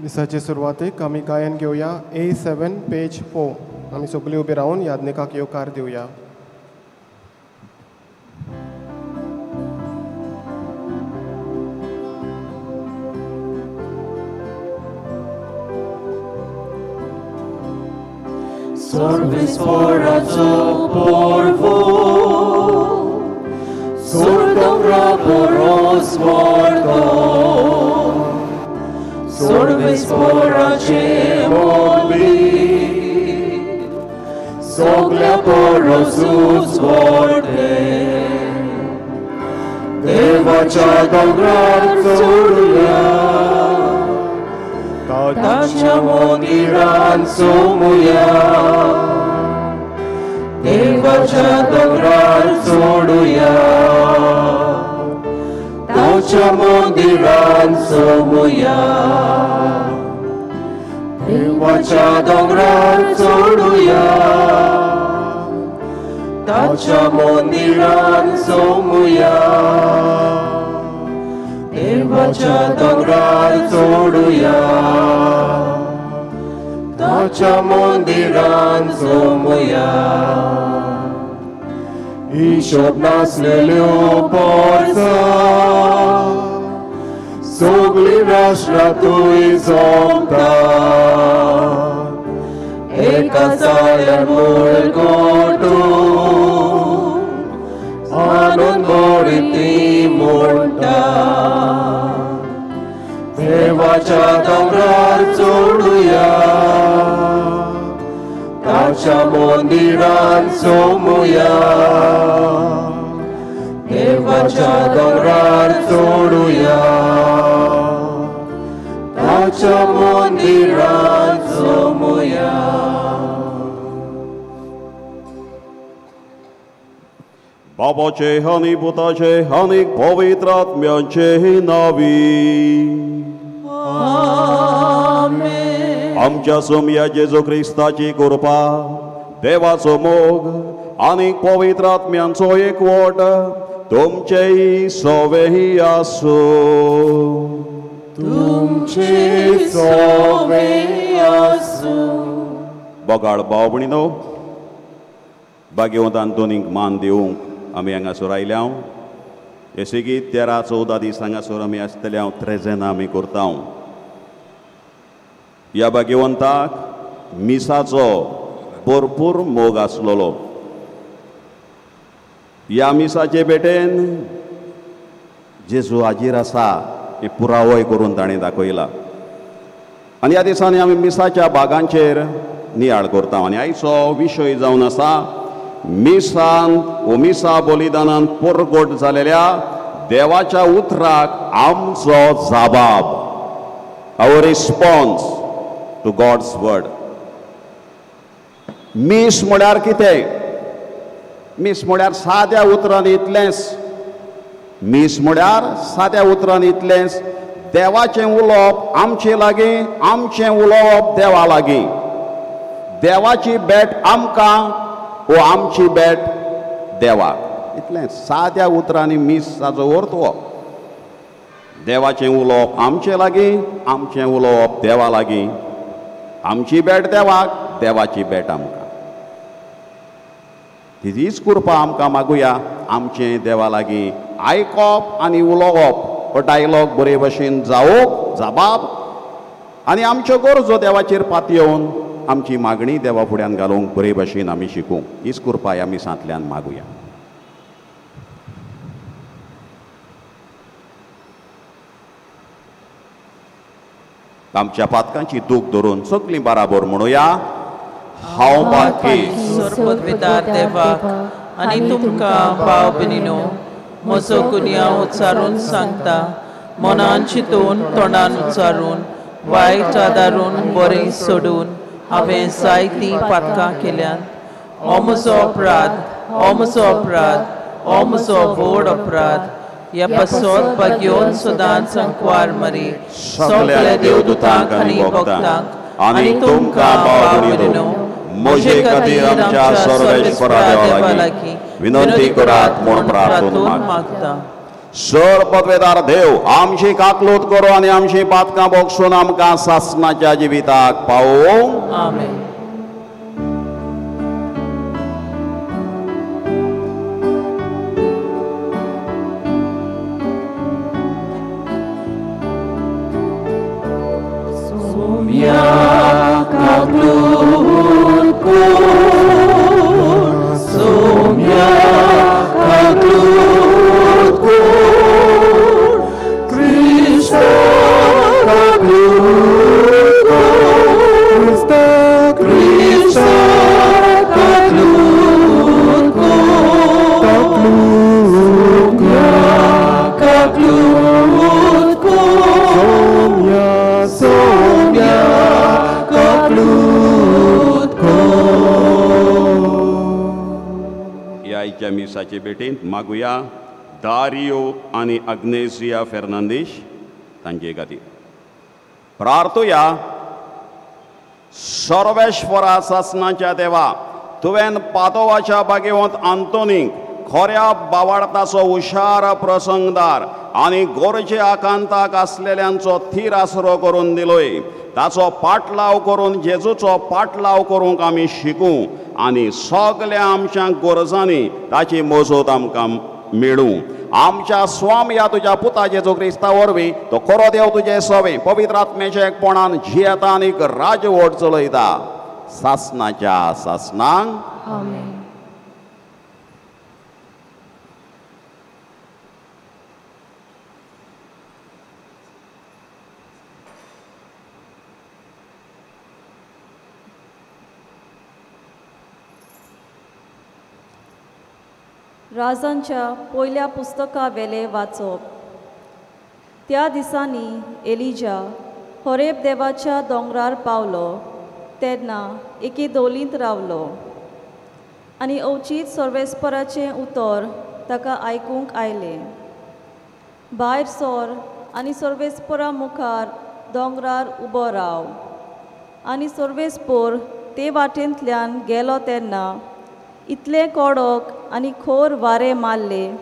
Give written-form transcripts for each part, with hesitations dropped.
मिसाचे सुरवातेक आमी गायन घेवया A7 page 4. आमी सगळीं उबी रावन यादनिकाक येवकार दिवया. सर्वेस्पराचो पोरवो सोड पोरोस व्हडलो सर्वेस्पराचें मंदीर सगल्या पोरोसूच व्हडलें देवाच्या दोंगरार चडुया ताच्या मंदिरान सोमुया देवाच्या दोंगरार चडुया ताच्या मंदिरान सोमुया देवाच्या दोंगरार चडुया ताच्या मंदिरान सोमुया देवाच्या दोंगरार चडुया ताच्या मंदिरान सोमुया. हिशोब नासलेल्यो पोरसां सगळीं राष्ट्रां थंय जमता एका जाग्यार मुळगोटून आनंद बरी ती म्हणटा देवाच्या दोंगरार चडुया ताच्या मंदिरान सोमुया देवाच्या दोंगरार चडुया ताच्या मंदिरान सोमुया. बाबाचे आनी पुताचे आनी पवित्र आत्म्याचे नांवी आमच्या सोमया जेजू क्रिस्ताची कृपा देवाचो मोग आनी पवित्र आत्म्यांचो एकवट तुमचेय सवेय आसूं. तुमचे सवेय आसूं. बगाड भाव भयणीनो भाग्यवंत आंतोनीक मान दिवंक आमी हांगासर आयल्या. हे सेगीत 13-14 दीस हांगासर आमी आसतले. हांव त्रेजेना आमी करता. ह्या भाग्यवंताक मिसाचो भरपूर मोग आसलेलो. ह्या मिसाचे भेटेन जेजू हाजीर आसा हें पुरावोय करून ताणें दाखयला. आनी ह्या दिसांनी आमी मिसाच्या भागांचेर नियाळ करता. आनी आयचो विशय जावन आसा मिसान वो मिसा बलिदानान परगट जालेल्या देवाच्या उतराक आमचो जबाब, our response to God's word. मीस म्हळ्यार कितें? मीस म्हळ्यार साद्या उतरान इतलेंच. मीस म्हळ्यार साद्या उतरान इतलेंच देवाचें उलोवप आमचे लागीं, आमचें उलोवप देवा लागीं. देवाची भेट आमकां वो आमची भेट देवाक. इतलें साद्या उतरांनी मिसाचो अर्थ हो. देवाचें उलोवप आमचे लागीं, आमचें उलोवप देवा लागीं. आमची भेट देवाक, देवाची भेट आमकां. तिचीच कृपा आमकां मागुया. आमचें देवा लागीं आयकप आनी उलोवप हो डायलॉग बरे भशेन जावप जबाब आनी आमच्यो गरजो देवाचेर पातयेवन आमची मागणी देवा फुड्यान घालूंक बरे भशेन आमी शिकूंक हीच कृपा ह्या मिसांतल्यान मागुया. आमच्या पातकांची दूख धरून सगळीं बराबर म्हणुया, हांव पातकी सोरपदविदार देवाक आनी तुमकां भाव भयणीनो म्हजो गुन्यांव उच्चारून सांगता. मनान चिंतून तोंडान उच्चारून वायट आदारून बरें सोडून हांवें जायतीं पातकां केल्यांत. हो म्हजो अपराध, हो म्हजो अपराध, हो म्हजो व्हड अपराध. ह्या पासत भाग्योन सदांच अंकवार मरी सगल्या देवदूतांक आनी भक्तांक आनी तुमकां भाव भयणीनो म्हजे खातीर आमच्या सर्वेस्परा देवा लागीं विनंती करात म्हूण प्रार्थना मागता. सर पदवेदार देव आमची काकलूत करो आनी आमची पातकां बोगसून आमकां सासणाच्या जिविताक पावोवं. आमेन. मिसाचे भेटींत मागुया दारियो आनी अग्नेसिया फेर्नांदीश तांचे खातीर प्रार्थुया. सर्वेश्वरा सासणाच्या देवा, तुवें पादोवाच्या बागेवंत आंतोनीक खऱ्या बावाडताचो हुशार प्रसंगदार आनी गरजे आकांताक आसलेल्यांचो थीर आसरो करून दिलोय. ताचो पाटलाव करून जेजूचो पाटलाव करूंक आमी शिकूं आनी सगल्या आमच्या गरजांनी ताची मजत आमकां मेळूं. आमच्या स्वाम ह्या तुज्या पुता जेजू क्रिस्ता वरवीं तो खरो देव तुजे सवे पवित्र आत्म्याच्या एकपणान जियेता आनी राजवट चलयता सासणाच्या सासणांक. आमेन. राजांच्या पयल्या पुस्तका वेले वाचप. त्या दिसांनी एलिजा होरेब देवाच्या दोंगरार पावलो तेन्ना एके दोलींत रावलो आनी अवचीत सर्वेस्पराचें उतर ताका आयकूंक आयलें. भायर सर आनी सर्वेस्परा मुखार दोंगरार उबो राव. आनी सर्वेस्पोर ते वाटेंतल्यान गेलो तेन्ना इतलें कडक आनी खोर वारें मारलें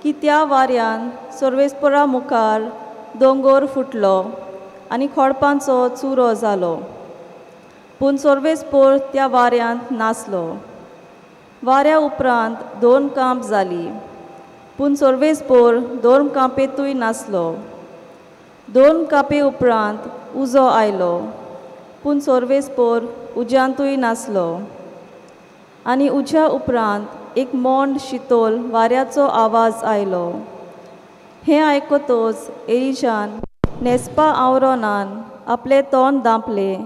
की त्या वाऱ्यान सर्वेस्परा मुखार दोंगोर फुटलो आनी खोडपांचो चुरो जालो. पूण सर्वेस्पोर त्या वाऱ्यांत नासलो. वाऱ्या उपरांत दोन कांप जाली, पूण सर्वेस्पोर दोन कांपेतूय नासलो. दोन कांपे उपरांत उजो आयलो, पूण सर्वेस्पोर उज्यांतूय नासलो. आनी उज्या उपरांत एक मोंड शितोल वाऱ्याचो आवाज आयलो. हें आयकतच एलिजान न्हेसपा आवरोनान आपलें तोंड दांपलें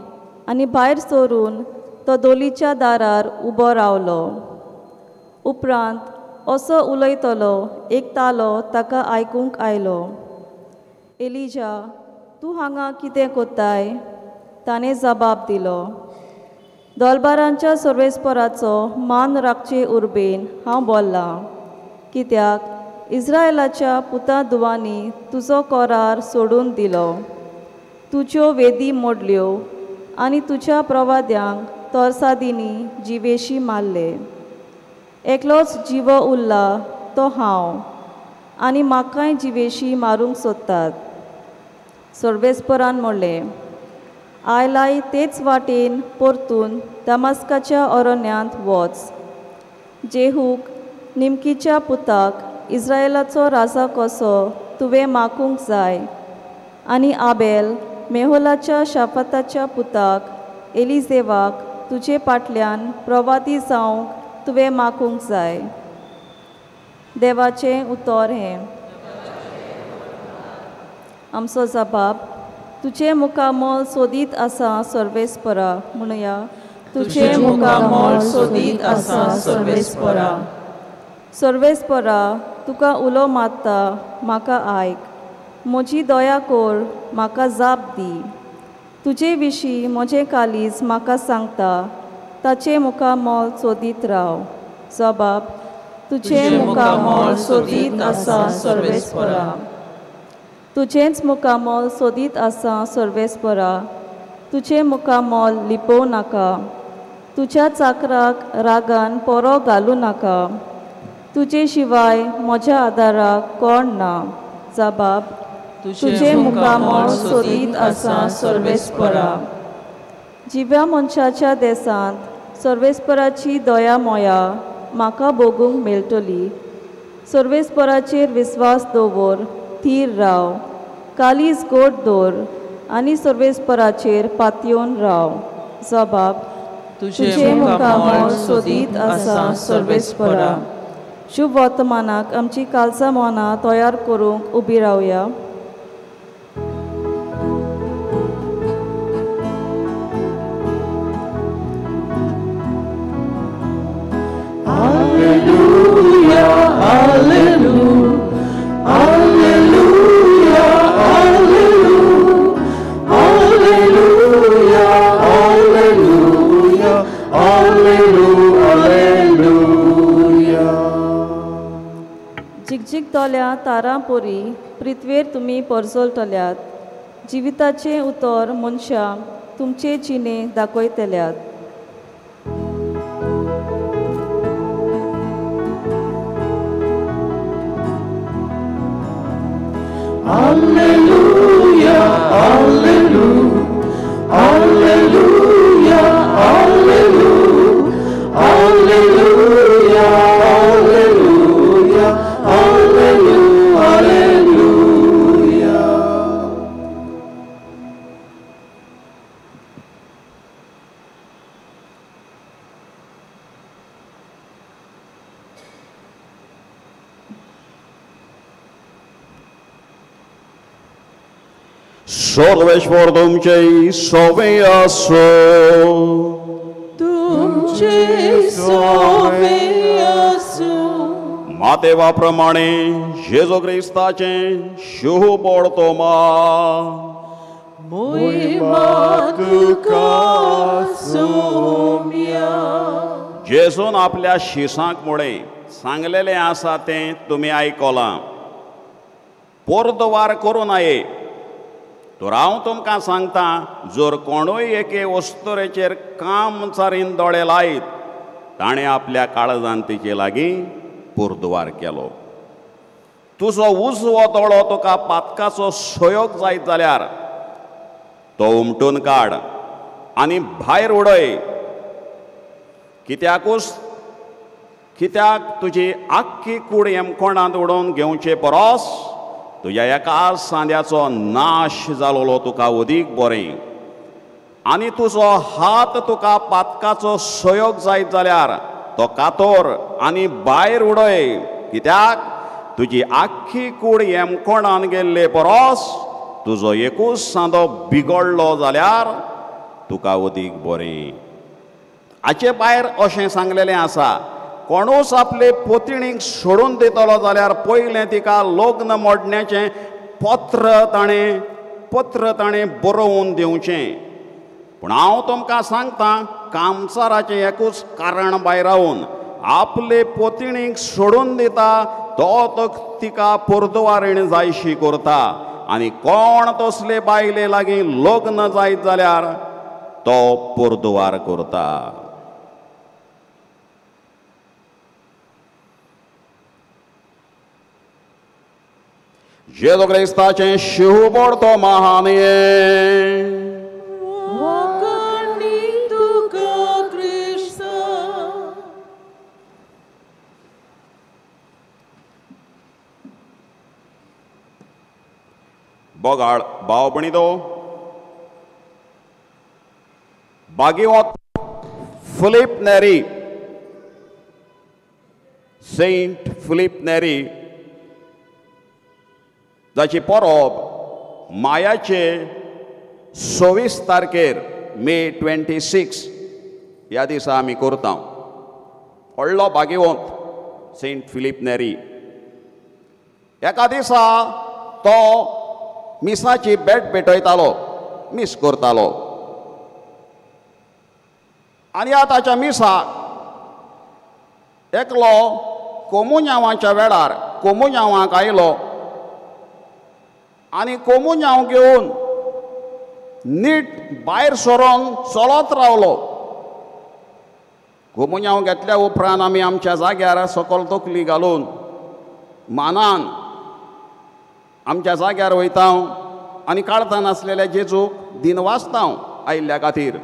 आनी भायर सरून तो दोलीच्या दारार उबो रावलो. उपरांत असो उलयतलो एक तालो ताका आयकूंक आयलो, एलिजा तूं हांगा कितें कोत्ताय? ताणें जबाब दिलो, दोलबारांच्या सर्वेस्पराचो मान राखचे उर्बेन हांव बोल्लां, कित्याक इस्रायलाच्या पुता दुवांनी तुजो करार सोडून दिलो, तुज्यो वेदी मोडल्यो आनी तुज्या प्रवाद्यांक तरसादींनी जिवेशी मारले. एकलोच जिवो उरला तो हांव आनी म्हाकाय जिवेशी मारूंक सोदतात. सर्वेस्परान म्हणलें, आयलाय तेच वाटेन परतून दमास्काच्या अरण्यांत वच. जेहूक निमकीच्या पुताक इस्रायलाचो राजा कसो तुवें मागूंक जाय आनी आबेल मेहोलाच्या शाफताच्या पुताक एलिजेवाक तुजे पाटल्यान प्रवादी जावंक तुवें मागूंक जाय. देवाचें उतर हें. आमचो जबाब, तुजें मुखामळ सोदीत आसा सर्वेस्परा. म्हणुया, तुजें मुखामळ सोदीत आसा सर्वेस्परा. सर्वेस्परा तुका उलो मारता, म्हाका आयक, म्हजी दया कर, म्हाका जाप दी. तुजे विशीं म्हजें काळीज म्हाका सांगता, ताचें मुखामळ सोदीत राव. जबाब, तुजें मुखामळ सोदीत आसा सर्वेस्परा. तुजेंच मुखामळ सोदीत आसा सर्वेस्परा, तुजें मुखामळ लिपोवं नाका. तुज्या चाकराक रागान पोरो घालूं नाका. तुजे शिवाय म्हज्या आदाराक कोण ना. जबाब तुजें मुखामळ सोदीत आसा सर्वेस्परा. जिव्या मनशाच्या देसांत सर्वेस्पराची दया मोया म्हाका भोगूंक मेळटली. सर्वेस्पराचेर विस्वास दवर, थीर राव, कालीज गोड दवर आनी सर्वेस्पराचेर पातयेवन राव. जबाब तुजें मुखामळ सोदीत आसा सर्वेस्परा. शुभ वर्तमानाक आमची कालचा मनां तयार करूंक उबी रावया. Alleluia, alleluia, alleluia, alleluia, alleluia, alleluia, alleluia. जिगजिगतल्या तारां पोरी पृथ्वेर तुमी परजळटल्यात. जिविताचें उतर मनशां तुमचे जिणे दाखयतल्यात. Alleluia, alleluia, alleluia, alleluia, alleluia, alleluia, alleluia. Sarveshwar तुमचे सोवे आसो. तुमचे सोवे आसो. मातेवा प्रमाणे जेजू क्रिस्ताचें शुभ तोमा. मोहिमा तुका सोम्या. जेजून आपल्या शिसांक मुळे सांगलेलें आसा तें तुमी आयकलां. पोरदवार करूं नये. तर हांव तुमकां सांगता, जर कोणूय एके वस्तुरेचेर काम चारीन दोळे लायत ताणें आपल्या काळजान तिचे लागीं पुरद्वार केलो. तुजो उजवो दोळो तुका पातकाचो सहयोग जायत जाल्यार तो उमटून काड आनी भायर उडय. कित्याक तुजी आख्खी कूड येमकोणांत उडोवन घेवचे परस तुज्या एका सांद्याचो नाश जालोलो तुका अदीक बरें. आनी तुजो हात तुका पातकाचो सहयोग जायत जाल्यार तो कातोर आनी भायर उडय. कित्याक तुजी आख्खी कूड येमकोणान गेल्ले परस तुजो एकूच सांदो बिगडलो जाल्यार तुका अदीक बरें. हाचे भायर अशें सांगलेलें आसा, कोणूच आपले पोतिणीक सोडून दितलो जाल्यार पयलें तिका लग्न मोडण्याचें पत्र ताणें बरोवन दिवचें. पूण हांव तुमकां सांगता, कामचाराचें एकूच कारण भायरावन आपले पोतिणीक सोडून दिता तो तिका पोरदवारीण जायशी करता. आनी कोण तसले बायले लागीं लग्न जायत जाल्यार तो पोरदवार करता. जेजू क्रिस्ताचें शुभ तो महानये. बोगाळ भावपणी दो बागिवत Philip Neri, Saint Philip Neri जाची परब मायाचे 26 तारखेर मे 26 ह्या दिसा आमी करता. व्हडलो भाग्यवंत सेंट फिलिप नेरी. एका दिसा तो मिसाची भेट भेटयतालो, मीस करतालो आनी ह्या ताच्या मिसाक एकलो कोमुन्यांवाच्या वेळार कोमुन्यांवाक आयलो आनी कोमुन्यांव घेवन नीट भायर सरोन चलत रावलो. कोमुन्यांव घेतल्या उपरांत आमी आमच्या जाग्यार सकल तकली घालून मानान आमच्या जाग्यार वयता आनी काळजान आसलेल्या जेजूक दिन वाचता आयिल्ल्या खातीर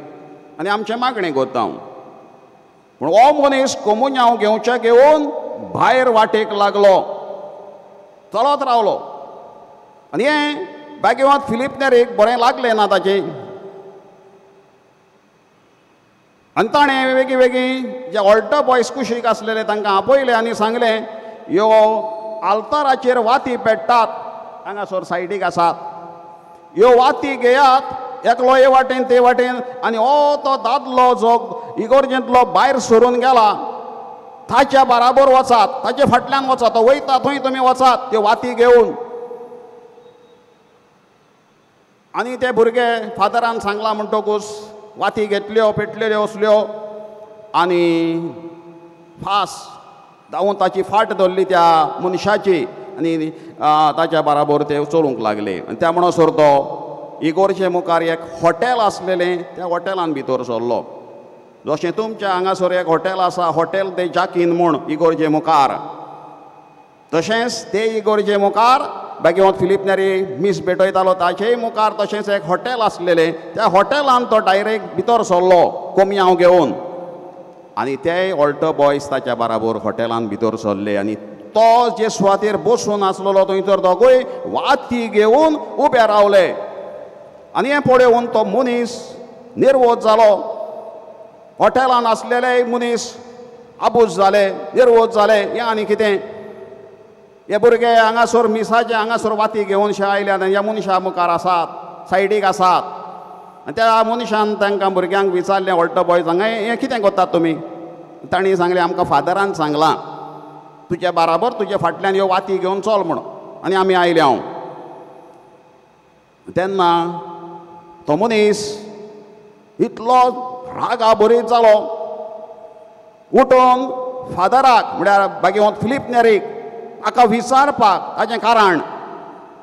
आनी आमचें मागणें करता. पूण हो मनीस कोमुन्यांव घेवचे घेवन भायर वाटेक लागलो, चलत रावलो. आनी हें बागेवत फिलीप नेरीक बरें लागलें ना ताचें. आनी ताणें वेगळी वेगळी जे ऑल्टो बॉयज कुशीक आसलेले तांकां आपयले आनी सांगलें, यो आल्ताराचेर वाती पेट्टात हांगासर सायडीक आसात, ह्यो वाती घेयात, एकलो हे वाटेन ते वाटेन, आनी हो तो दादलो जो इगोर्जेंतलो भायर सरून गेला ताच्या बराबर वचात, ताचे फाटल्यान वचात, तो वयता थंय तुमी वचात त्यो वाती घेवन. आनी ते भुरगे फादरान सांगलां म्हणटकूच वाती घेतल्यो, पेटलेल्यो असल्यो आनी फास धांवून ताची फाट धरली त्या मनशाची आनी ताच्या बराबर ते चलूंक लागले. आनी त्या म्हणसर तो इगोर्जे मुखार एक हॉटेल आसलेलें त्या हॉटेलान भितर सरलो. जशें तुमच्या हांगासर एक हॉटेल आसा, हॉटेल दे जाकीन म्हूण इगोर्जे मुखार, तशेंच ते इगोर्जे मुखार बागेवत फिलीप नेरी मीस भेटयतालो ताचेय मुखार तशेंच एक हॉटेल आसलेलें, त्या हॉटेलान तो डायरेक्ट भितर सरलो कोमयांव घेवन. आनी ते ऑल्टो बॉयज ताच्या बराबर हॉटेलान भितर सरले आनी तो जे सुवातेर बसून आसलेलो थंयसर दोगूय वाती घेवन उबे रावले. आनी हें पळोवन तो मनीस निर्वोज जालो. हॉटेलान आसलेले मनीस आबूज जाले, निर्वोज जाले, हें आनी कितें, हे भुरगे हांगासर मिसाचे हांगासर वाती घेवन शे आयल्यात आनी ह्या मनशा मुखार आसात, सायडीक आसात. आनी त्या मनशान तांकां भुरग्यांक विचारलें, व्हडलो बॉय हांगा हें कितें करतात तुमी? तांणी सांगलें, आमकां फादरान सांगलां तुज्या बराबर तुज्या फाटल्यान ह्यो वाती घेवन चल म्हणून, आनी आमी आयले हांव. तेन्ना तो मनीस इतलो रागा बरीत जालो, उठून फादराक म्हळ्यार बागेवत फिलीप नेरीक हाका विचारपाक ताचें कारण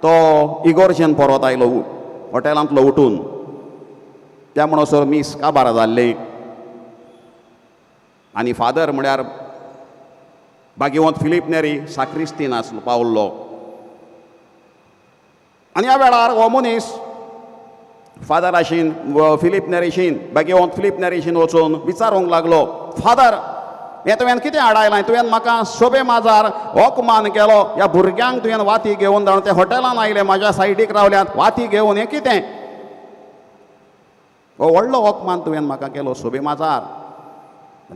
तो इगोर्जेन परत आयलो हॉटेलांतलो उठून. त्या म्हणसर मीस काबार जाल्लें आनी फादर म्हळ्यार बागेवत फिलीप नेरी साक्रिस्तीन आसलो पावल्लो. आनी ह्या वेळार हो मनीस फादराशीन फिलीप नेरीशीन बागेवत फिलीप नेरीशीन वचून विचारूंक लागलो, फादर हें तुवें कितें हाडायलां, तुवें म्हाका सोबे माजार अपमान केलो, ह्या भुरग्यांक तुवें वाती घेवन धाडून ते हॉटेलान आयले म्हाज्या सायडीक रावल्यात वाती घेवन, हें कितें, हो व्हडलो अपमान तुवें म्हाका केलो सोबे माजार.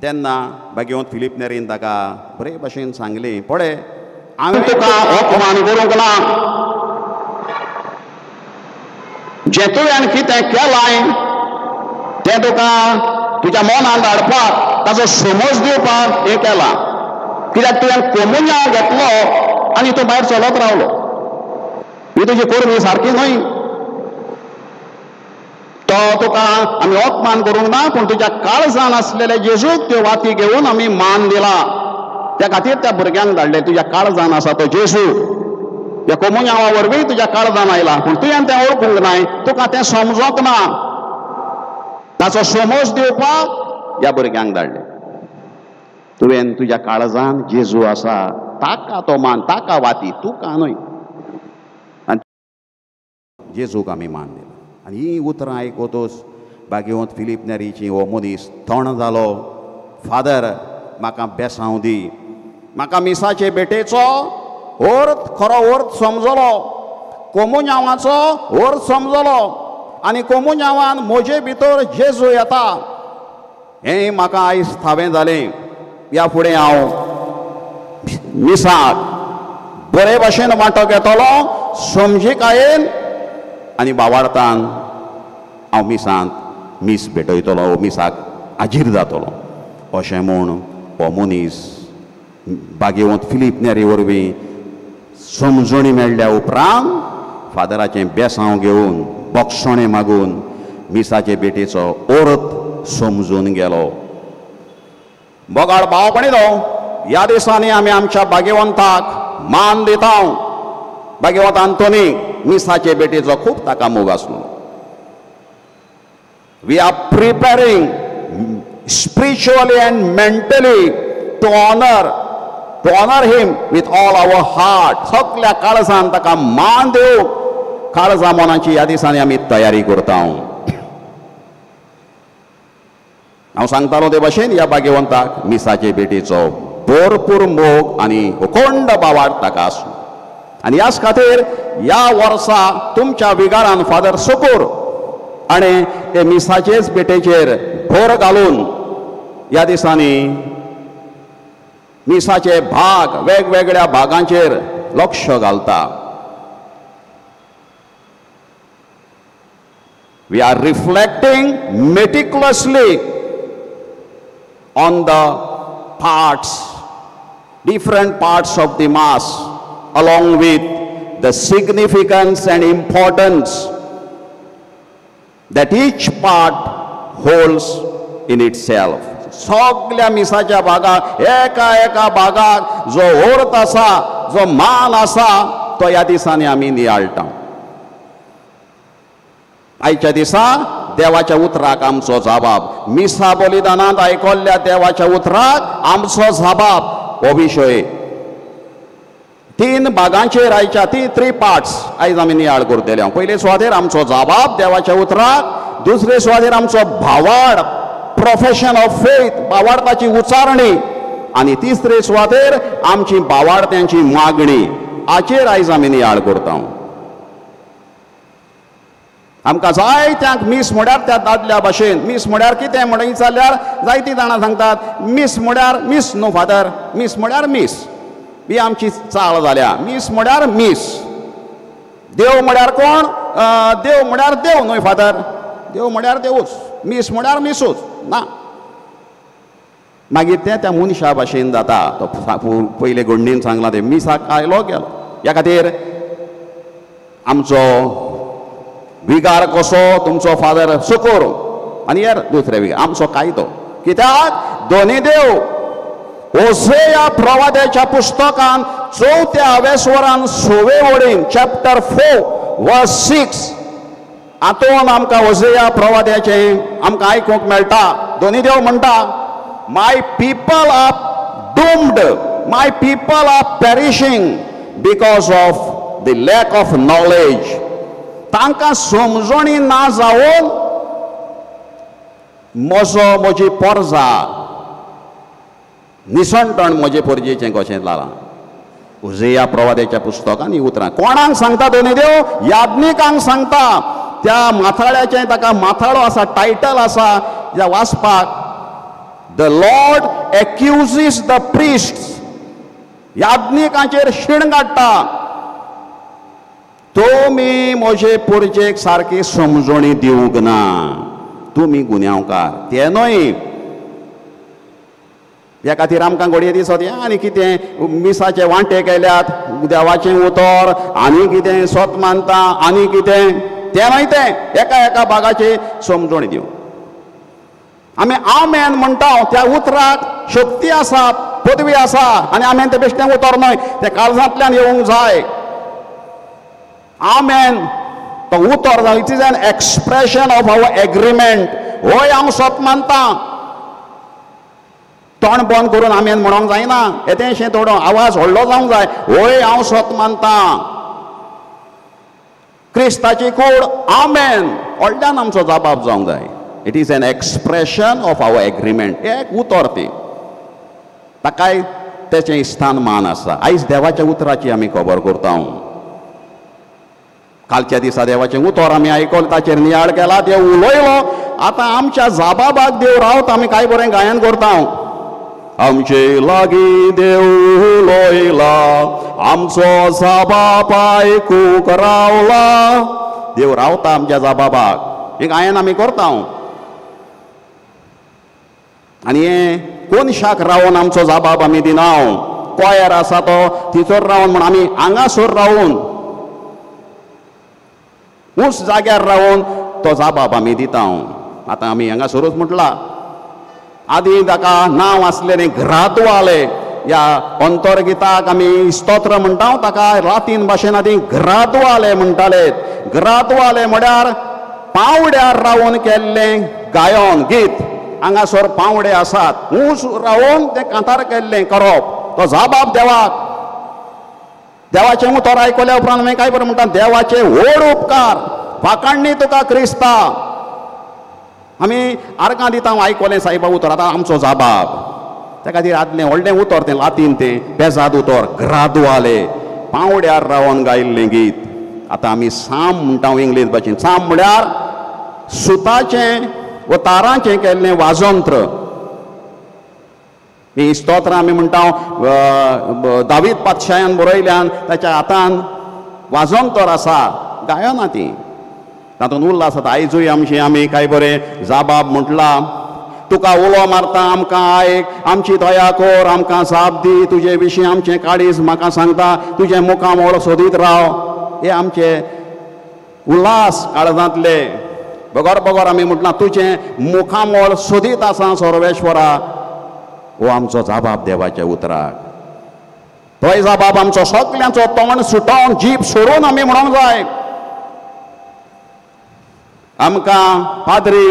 तेन्ना बागेवत फिलीप नेरीन ताका बरे भशेन सांगलें, पळय हांवें तुका अपमान करूंक ना, जें तुवें कितें केलां तें तुका तुज्या मनान हाडपाक ताचो समज दिवपाक हें केलां, कित्याक तुवें कोमुन्यांव घेतलो आनी तूं भायर चलत रावलो, ही तुजी करणी सारकी न्हय. तो तुका आमी अपमान करूंक ना, पूण तुज्या काळजान आसलेले जेजूक त्यो वाती घेवन आमी मान दिला, त्या खातीर त्या भुरग्यांक धाडले. तुज्या काळजान आसा तो जेजू, ह्या कोमुन्यांवा वरवीं तुज्या काळजान आयला, पूण तुवें तें वळखूंक नाय, तुका तें समजोंक ना, ताचो समज दिवपाक ह्या भुरग्यांक धाडले. तुवें तुज्या काळजान जेजू आसा ताका तो मान, ताका वाती, तुका न्हय. आनी जेजूक आमी मान दिला. आनी हीं उतरां आयकतूच बागेवत फिलीप नेरीची हो मनीस थंड जालो. फादर म्हाका बेसांव दी, म्हाका मिसाचे भेटेचो अर्थ खरो अर्थ समजलो, कोमुन्यांवाचो अर्थ समजलो, आनी कोमुन्यांवान म्हजे भितर जेजू येता हें म्हाका आयज थावें जालें. ह्या फुडें हांव मिसाक बरे भाशेन वांटो घेतलो समजिकायेन आनी बावार्थान हांव मिसांत मीस भेटयतलो, मिसाक हाजीर जातलो, अशें म्हूण हो मनीस बागेवत फिलीप नेरी वरवीं समजणी मेळ्ळ्या उपरांत फादराचें बेसांव घेवन बक्षणें मागून मिसाचे भेटेचो अर्थ समजून गेलो. बोगाळ भाव भयणीनो, ह्या दिसांनी आमी आमच्या भाग्यवंताक मान दिता. भाग्यवंत आंतोनी मिसाचे भेटेचो खूब ताका मोग आसलो. We are preparing spiritually and mentally to honour him with all our heart. सगल्या काळजान ताका मान दिवंक काळजा मनाची ह्या दिसांनी आमी तयारी करता. हांव सांगतालो ते भाशेन ह्या भाग्यवंताक मिसाचे भेटीचो भरपूर मोग आनी उकोंड बावाड ताका आसूं. आनी ह्याच खातीर ह्या वर्सा तुमच्या विगारान फादर सुकूर आनी ते मिसाचेच भेटेचेर भर घालून ह्या दिसांनी मिसाचे भाग वेगवेगळ्या भागांचेर लक्ष घालता. We are reflecting meticulously on the parts, different parts of the Mass, along with the significance and importance that each part holds in itself. सगल्या मिसाच्या भागाक एका एका भागाक जो अर्थ आसा, जो मान आसा, तो ह्या दिसांनी आमी नियाळटा. आयच्या दिसा देवाच्या उतराक आमचो जबाब, मिसा बलिदानांत आयकल्ल्या देवाच्या उतराक आमचो जबाब हो विशय तीन भागांचेर आयच्या ती थ्री पार्ट्स आयज आमी नियाळ करतले. पयले सुवातेर आमचो जबाब देवाच्या उतराक, दुसरे सुवातेर आमचो भावाड प्रोफेशन ऑफ फेथ, भावार्थाची उच्चारणी, आनी तिसरे सुवातेर आमची भावार्थ्यांची मागणी. हाचेर आयज आमी नियाळ करता. आमकां जायत्यांक मीस म्हळ्यार त्या दादल्या भाशेन मीस म्हळ्यार कितें म्हणून विचारल्यार जायतीं जाणां सांगतात मीस म्हळ्यार मीस न्हू फादर, मीस म्हळ्यार मीस. ही आमची चाल जाल्या. मीस म्हळ्यार मीस. देव म्हळ्यार कोण? देव म्हळ्यार देव न्हय फादर, देव म्हळ्यार देवूच, मीस म्हळ्यार मिसूच ना. मागीर तें त्या मनशा भाशेन जाता. तो पयले घडणीन सांगलां तें मिसाक आयलो गेलो. ह्या खातीर आमचो विगार कसो तुमचो फादर सुकूर आनी हेर दुसरे विगार आमचो कायदो. कित्याक दोनी देव होसेया प्रवाद्याच्या पुस्तकान चवथ्या वेसवरान सवे वडीन चॅप्टर 4 वर्स 6 हातून आमकां होसेया प्रवाद्याचें आमकां आयकूंक मेळटा. दोनी देव म्हणटा, my people are doomed, my people are perishing because of the lack of knowledge. तांकां समजणी ना जावन म्हजो म्हजी पोरजा निसणटण म्हजे पोरजेचें कशें जालां. उजया प्रवाद्याच्या पुस्तकान ही उतरां कोणाक सांगता दोनी देव? याज्ञिकांक सांगता. त्या माथाळ्याचें ताका माथाळो आसा, टायटल आसा ज्या वाचपाक, the Lord accuses the priests. याज्ञिकांचेर शीण काडटा, तुमी म्हजे पोरजेक सारकी समजणी दिवंक ना, तुमी गुन्यांवकार. ते न्हय. ह्या खातीर आमकां घडये दिसत आनी कितें मिसाचे वांटे केल्यात, देवाचें उतर आनी कितें सत मानता आनी कितें, तें न्हय. तें एका एका भागाची समजणी दिवं. आमी आमेन म्हणटा त्या उतराक शक्ती आसा, पदवी आसा, आनी आमेन तें बेश्टें उतर न्हय, तें काळजांतल्यान येवंक जाय. आमेन तो उतर जावं, it is an expression of our agreement. हय हांव सत मानता. तोंड बंद करून आमेन म्हणूंक जायना, येतेंशें थोडो आवाज व्हडलो जावंक जाय. हय हांव सत मानता, क्रिस्ताची कूड आमेन, व्हडल्यान आमचो जबाब जावंक जाय. It is an expression of our agreement. एक उतर तें, ताकाय तेचें स्थान मान आसा. आयज देवाच्या उतराची आमी खबर करता. कालच्या दिसा देवाचें उतर आमी आयकलें, ताचेर नियाळ केला, देव उलयलो. आतां आमच्या जाबाबाक देव रावता. आमी कांय बरें गायन करता. आमचे लागीं देव उलयला, आमचो जाबाब आयकूंक रावला. देव रावता आमच्या जाबाबाक. हें गायन आमी करता. आनी हें कोनशाक रावन आमचो जाबाब आमी दिना. कोयर आसा तो थंयसर रावन म्हण आमी हांगासर रावन ऊंच जाग्यार रावन तो जाबाब आमी दिता. आतां आमी हांगासरूच म्हटलां, आदी ताका नांव आसलें ग्रादवाले. ह्या अंतर्गिताक आमी स्तोत्र म्हणटा, ताका लातीन भाशेन आदी ग्रादवाले म्हणटाले. ग्रादवाले म्हळ्यार पावड्यार रावन केल्लें गायन गीत. हांगासर पावडे आसात, ऊंच रावन तें कांतार केल्लें करप, तो जाबाब देवाक. देवाचें उतर आयकल्या उपरांत हांवें काय बरें म्हणटा, देवाचे व्हड उपकार वाखाणणी तुका क्रिस्ता. आमी आर्गां दिता आयकलें सायबा उतर, आतां आमचो जाबाब. त्या खातीर आदलें व्हडलें उतर तें लातीन, तें पेजाद उतर ग्रादुआले, पावड्यार रावन गायिल्लें गीत. आतां आमी साम म्हणटा इंग्लीश भाशेन. साम म्हळ्यार सुताचें वा तारांचें केल्लें वाजंत्र. ही स्तोत्रां आमी म्हणटा दावीद पातशायान बरयल्यान ताच्या हातान वाजंतर आसा, गायना ती, तातूंत उल्हास आसा. आयजूय आमची आमी काय बरें जाबाब म्हटला, तुका उलो मारता आमकां आयक, आमची दया कर, आमकां जाप दी, तुजे विशीं आमचें काळीज म्हाका सांगता, तुजें मुखामळ सोदीत राव. हे आमचे उल्हास काळजांतले. बगर बगर आमी म्हटलां तुजें मुखामळ सोदीत आसा सर्वेश्वरा. हो आमचो जाबाब देवाच्या उतराक. तोय जाबाब आमचो सगल्यांचो तोंड सुटोवन जीब सोडून आमी म्हणूंक जाय. आमकां पाद्री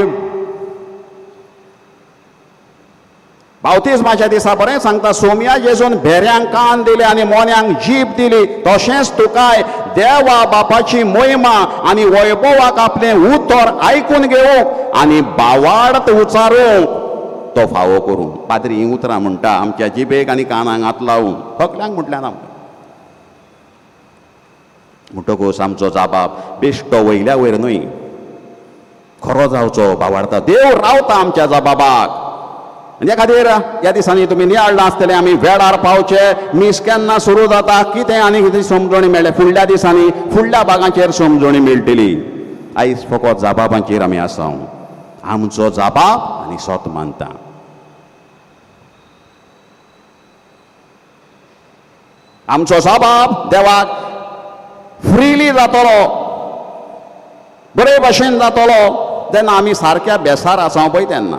बावतिज्माच्या दिसा बरें सांगता, सोमया जेजून भेऱ्यांक कान दिले आनी मोन्यांक जीब दिली, तशेंच तुकाय देवा बापाची मोहिमा आनी वैभवाक आपलें उतर आयकून घेवंक आनी बावाडत उचारूंक तो फावो करूं. पाद्री हीं उतरां म्हणटा आमच्या जिबेक आनी कानांक हात लावून, सगल्यांक म्हटल्यान आमकां. म्हणटकूच आमचो जाबाब बेश्टो वयल्या वयर न्हय, खरो जावचो. बावाडता देव रावता आमच्या जाबाबाक. आनी त्या खातीर ह्या दिसांनी तुमी नियाळ्ळां आसतलें आमी वेळार पावचे, मीस केन्ना सुरू जाता कितें आनी कितें समजणी मेळ्ळें. फुडल्या दिसांनी फुडल्या भागांचेर समजणी मेळटली. आयज फकत जाबाबांचेर आमी आसा. आमचो जाबाब आनी सत मानता. आमचो जाबाब देवाक फ्रिली जातलो, बरे भाशेन जातलो तेन्ना आमी सारक्या बेसार आसा पळय तेन्ना,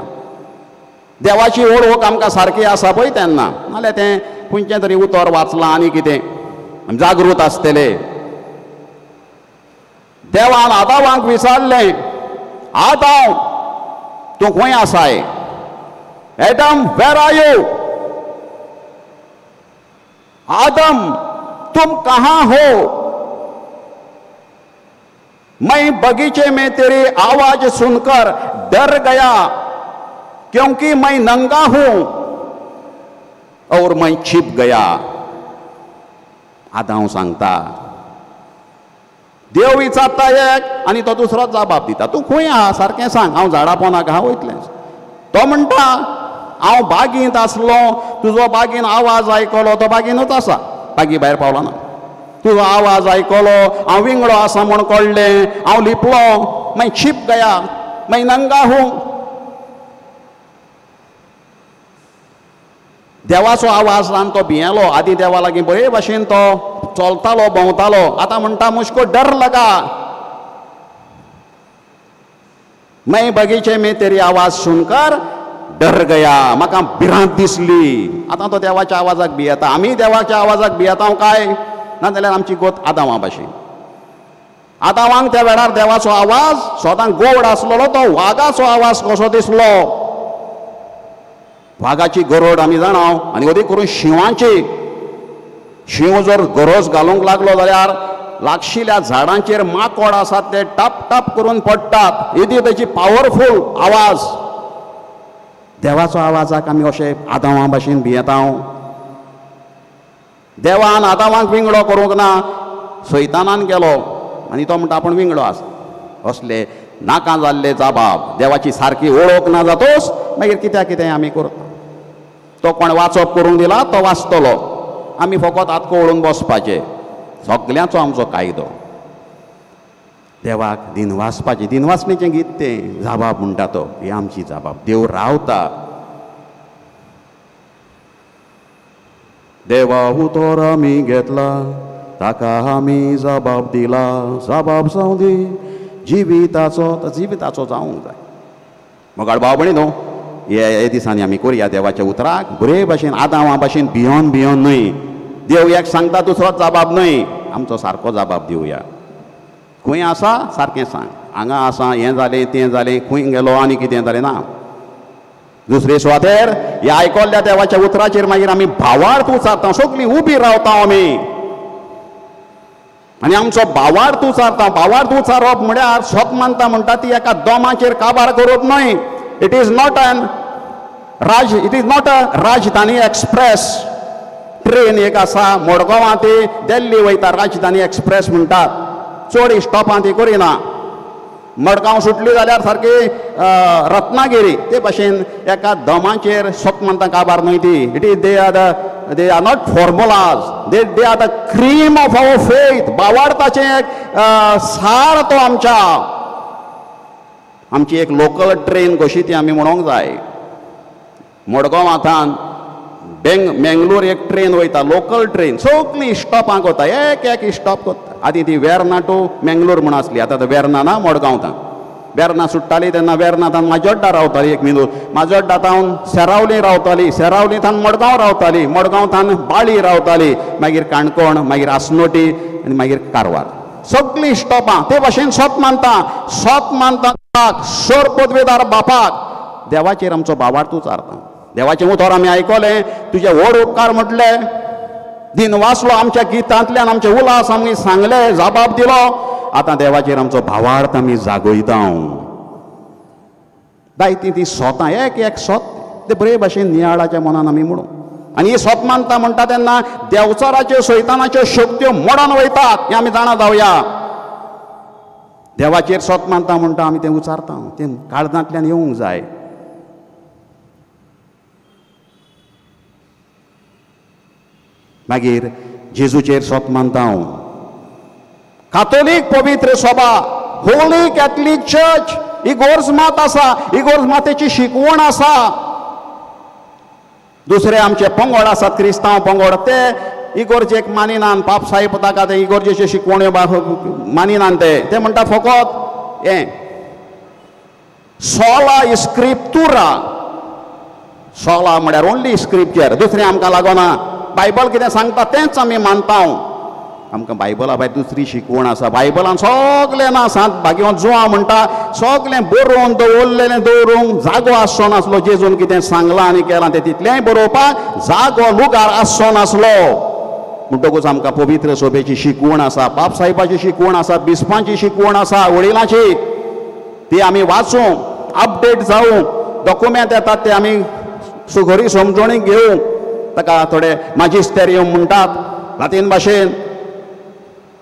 देवाची ओळख आमकां सारकी आसा पळय तेन्ना. नाल्यार तें खंयचें तरी उतर वाचलां आनी कितें, आमी जागृत आसतले. देवान आदावांक विचारलें, आदाव तूं खंय आसाय? Adam where are you? आदम तुम कहाँ हो? मैं बगीचे में तेरी आवाज सुनकर डर गया, क्योंकि मैं नंगा हूं और मैं छिप गया. आदाव सांगता, देव विचारता एक आनी तो दुसरो जबाब दिता, तूं खंय आहा सारकें सांग, हांव झाडां पोंदाक आहा वयतलें. तो म्हणटा हांव बागींत आसलो, तुजो बागीन आवाज आयकलो, तो बागीनूच आसा, बागी भायर पावलो ना. तुजो आवाज आयकलो, हांव विंगडो आसा म्हूण कळ्ळें, हांव लिपलो, मैं छिप गया, मैं नंगा हूं. देवाचो आवाज आनी तो भियेलो. आदी देवा लागीं बरे भाशेन तो चलतालो भोंवतालो, आतां म्हणटा मुझको डर लगा, मैं बगीचे में तेरी आवाज सुनकर डर गया, म्हाका भिरांत दिसली. आतां तो देवाच्या आवाजाक भियेता. आमी देवाच्या आवाजाक भियेता काय ना जाल्यार आमची गोत आदावा भाशेन. आदावांक त्या वेळार देवाचो आवाज सदां गोड आसलेलो, तो वागाचो आवाज कसो दिसलो. वागाची गरड आमी जाणा, आनी अदीक करून शिंवाची. शींव जर गरज घालूंक लागलो जाल्यार लागशिल्ल्या झाडांचेर माकोड आसात ते टप टप करून पडटात, येदी ताची पावरफूल आवाज. देवाचो आवाजाक आमी अशे आदावां भाशेन भियेता. देवान आदावांक विंगडो करूंक ना, सैतानान केलो आनी तो म्हणटा आपूण विंगडो आसा. असले नाका जाल्ले जबाब, देवाची सारकी ओळख ना जातोच मागीर कित्याक कितें आमी करता. तो कोण वाचप करूंक दिला तो वाचतलो, आमी फकत हात कवळून बसपाचें. सगल्यांचो आमचो कायदो. देवाक दिनवासपाचें, दिनवासणेचें गीत तें जबाब म्हणटा तो, ही आमची जबाब. देव रावता. देवा उतर आमी घेतला, ताका आमी जबाब दिला, जबाब जावं दी जिविताचो, जिविताचो जावंक जाय. मोगाळ भाव भयणी न्हू, हे दिसांनी आमी करुया देवाच्या उतराक बरे भाशेन, आदावा भाशेन भियोन भियोन न्हय. देव एक सांगता दुसरो जबाब न्हय, आमचो सारको जबाब दिवया. खंय आसा सारकें सांग, हांगा आसा, हें जालें तें जालें, खंय गेलो आनी कितें जालें ना. दुसरे सुवातेर ह्या आयकल्ल्या देवाच्या उतराचेर मागीर आमी भावार्थ उचारता, सगळीं उबी रावता आमी आनी आमचो भावार्थ उचारता. भावार्थ उचारप म्हळ्यार सोत मानता म्हणटा ती एका दोमाचेर काबार करप न्हय. It is not an Raj, it is not a Rajdhani express train. एक आसा मडगांवां ती दिल्ली वयता, राजधानी एक्सप्रेस म्हणटात. चड स्टॉपां ती करिना. मडगांव सुटली जाल्यार सारकी रत्नागिरी ते भाशेन एका दमाचेर सोत मानता काबार न्हय ती. It is they are the they are not formulas, they are the cream of our faith. भावार्थाचें एक सार तो आमच्या, आमची एक लोकल ट्रेन कशी ती आमी म्हणोंक जाय. मडगांवांतान मेंगलोर एक ट्रेन वयता, लोकल ट्रेन, सगळीं स्टॉपांक वता, एक एक स्टॉप करता. आदी ती वेर्ना टू मेंगलोर म्हूण आसली, आतां तो वेर्ना ना मडगांव. वेर्ना सुट्टाली तेन्ना वेर्ना तान माजोड्डा रावताली एक मिनूत, माजोड्डा तावन सेरावली रावताली, सेरावली तान मडगांव रावताली, मडगांव तान बाळी रावताली, मागीर काणकोण, मागीर आसनोटी आनी मागीर कारवार. सगळीं स्टॉपां ते भाशेन सोत मानता, सोत मानता सोर पदवेदार बापाक. देवाचेर आमचो भावार्थ उचारता. देवाचें उतर आमी आयकलें, तुजे व्हड उपकार म्हटले, दिन वाचलो, आमच्या गितांतल्यान आमचे उल्हास आमी सांगले, जबाब दिलो. आतां देवाचेर आमचो भावार्थ आमी जागयता. जायतीं ती सोतां, एक एक सोत ते बरे भाशेन नियाळाच्या मनान आमी म्हणू. आनी ही सोत मानता म्हणटा तेन्ना देवचाराच्यो सैतानाच्यो शक्त्यो मोडून वयतात हें आमी जाणा जावया. देवाचेर सोत मानता म्हणटा आमी तें उचारता, तें काळजांतल्यान येवंक जाय. मागीर जेजूचेर सोत मानता हांव. कातोलीक पवित्र सभा, होली कॅथलीक चर्च, इगोर्ज मात आसा, इगोर्ज मातेची शिकवण आसा. दुसरे आमचे पंगड आसात क्रिस्तांव पंगड, ते इगोर्जेक मानिनान, पाप साहेब ताका ते इगोर्जेच्यो शिकवण्यो मानिनान. ते ते म्हणटा फकत हें सोला इस्क्रिप्तुरा, सोला म्हळ्यार ओन्ली स्क्रिप्चर, दुसरें आमकां लागना. बायबल कितें सांगता तेंच आमी मानता. आमकां बायबला भायर दुसरी शिकवण आसा. बायबलान सगलें ना, सांत भाग्यवंत जुआंव म्हणटा सगलें बरोवन दवरलेलें दवरूंक जागो आसचो नासलो. जेजून कितें सांगलां आनी केलां तें तितलेंय बरोवपाक जागो लुगार आसचो नासलो. म्हणटकूच आमकां पवित्र सभेची शिकवण आसा, बाप साहेबाची शिकवण आसा, बिस्पांची शिकवण आसा, वडिलांची, ती आमी वाचूं, अपडेट जावं. डॉक्युमेंट येतात ते आमी सुखरी समजणी घेवं. ताका थोडे माजिस्तेरियम म्हणटात लातीन भाशेन.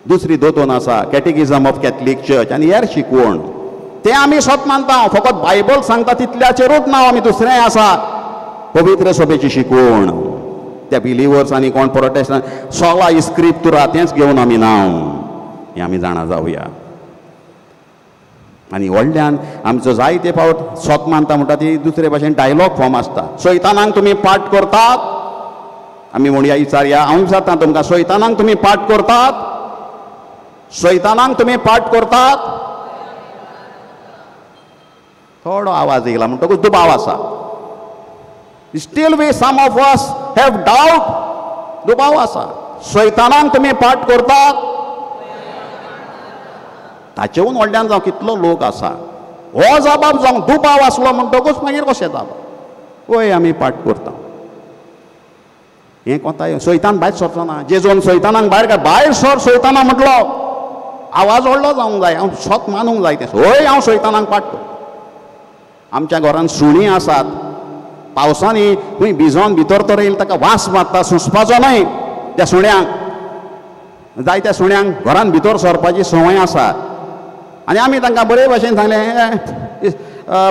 दुसरी दोतोन आसा कॅटिकिजम ऑफ कॅथलीक चर्च आनी हेर शिकवण, तें आमी सोत मानता. फकत बायबल सांगता तितल्याचेरूच ना, आमी दुसरेंय आसा पवित्र सभेची शिकवण. त्या बिलिवर्स आनी कोण प्रोटेस्टंट सोला इस्क्रिप्तुरा तेंच घेवन आमी नांव हें आमी जाणा जावया. आनी व्हडल्यान आमचो जायते फावट सोत मानता म्हणटा ती दुसरे भाशेन डायलॉग फॉर्म आसता. सैतानांक तुमी पाठ करतात, आमी म्हणया विचारया, हांव विचारता तुमकां, सैतानांक तुमी पाठ करतात? सैतानांक तुमी पाठ करतात? थोडो आवाज येयला म्हणटकूच दुबाव आसा. Still we some of us have doubt, दुबाव आसा. सैतानांक तुमी पाठ करतात? ताचेहून व्हडल्यान जावं कितलो लोक आसा. हो जबाब जावं दुबाव आसलो म्हणटकूच मागीर कशें जावप? वय आमी पाठ करता. हें कोता सैतान भायर सरचो ना. जेजून सैतानांक भायर काय भायर सर सैताना म्हटलो, आवाज व्हडलो जावंक जाय, हांव सोत मानूंक जाय तें. हय हांव सैतानांक पाठ करता. आमच्या घरान सुणीं आसात, पावसांनी खंय भिजोन भितर तर येयल ताका वास मारता, सोंसपाचो न्हय त्या सुण्यांक. जायत्या सुण्यांक घरान भितर सरपाची संवय आसा. आनी आमी तांकां बरे भाशेन सांगलें,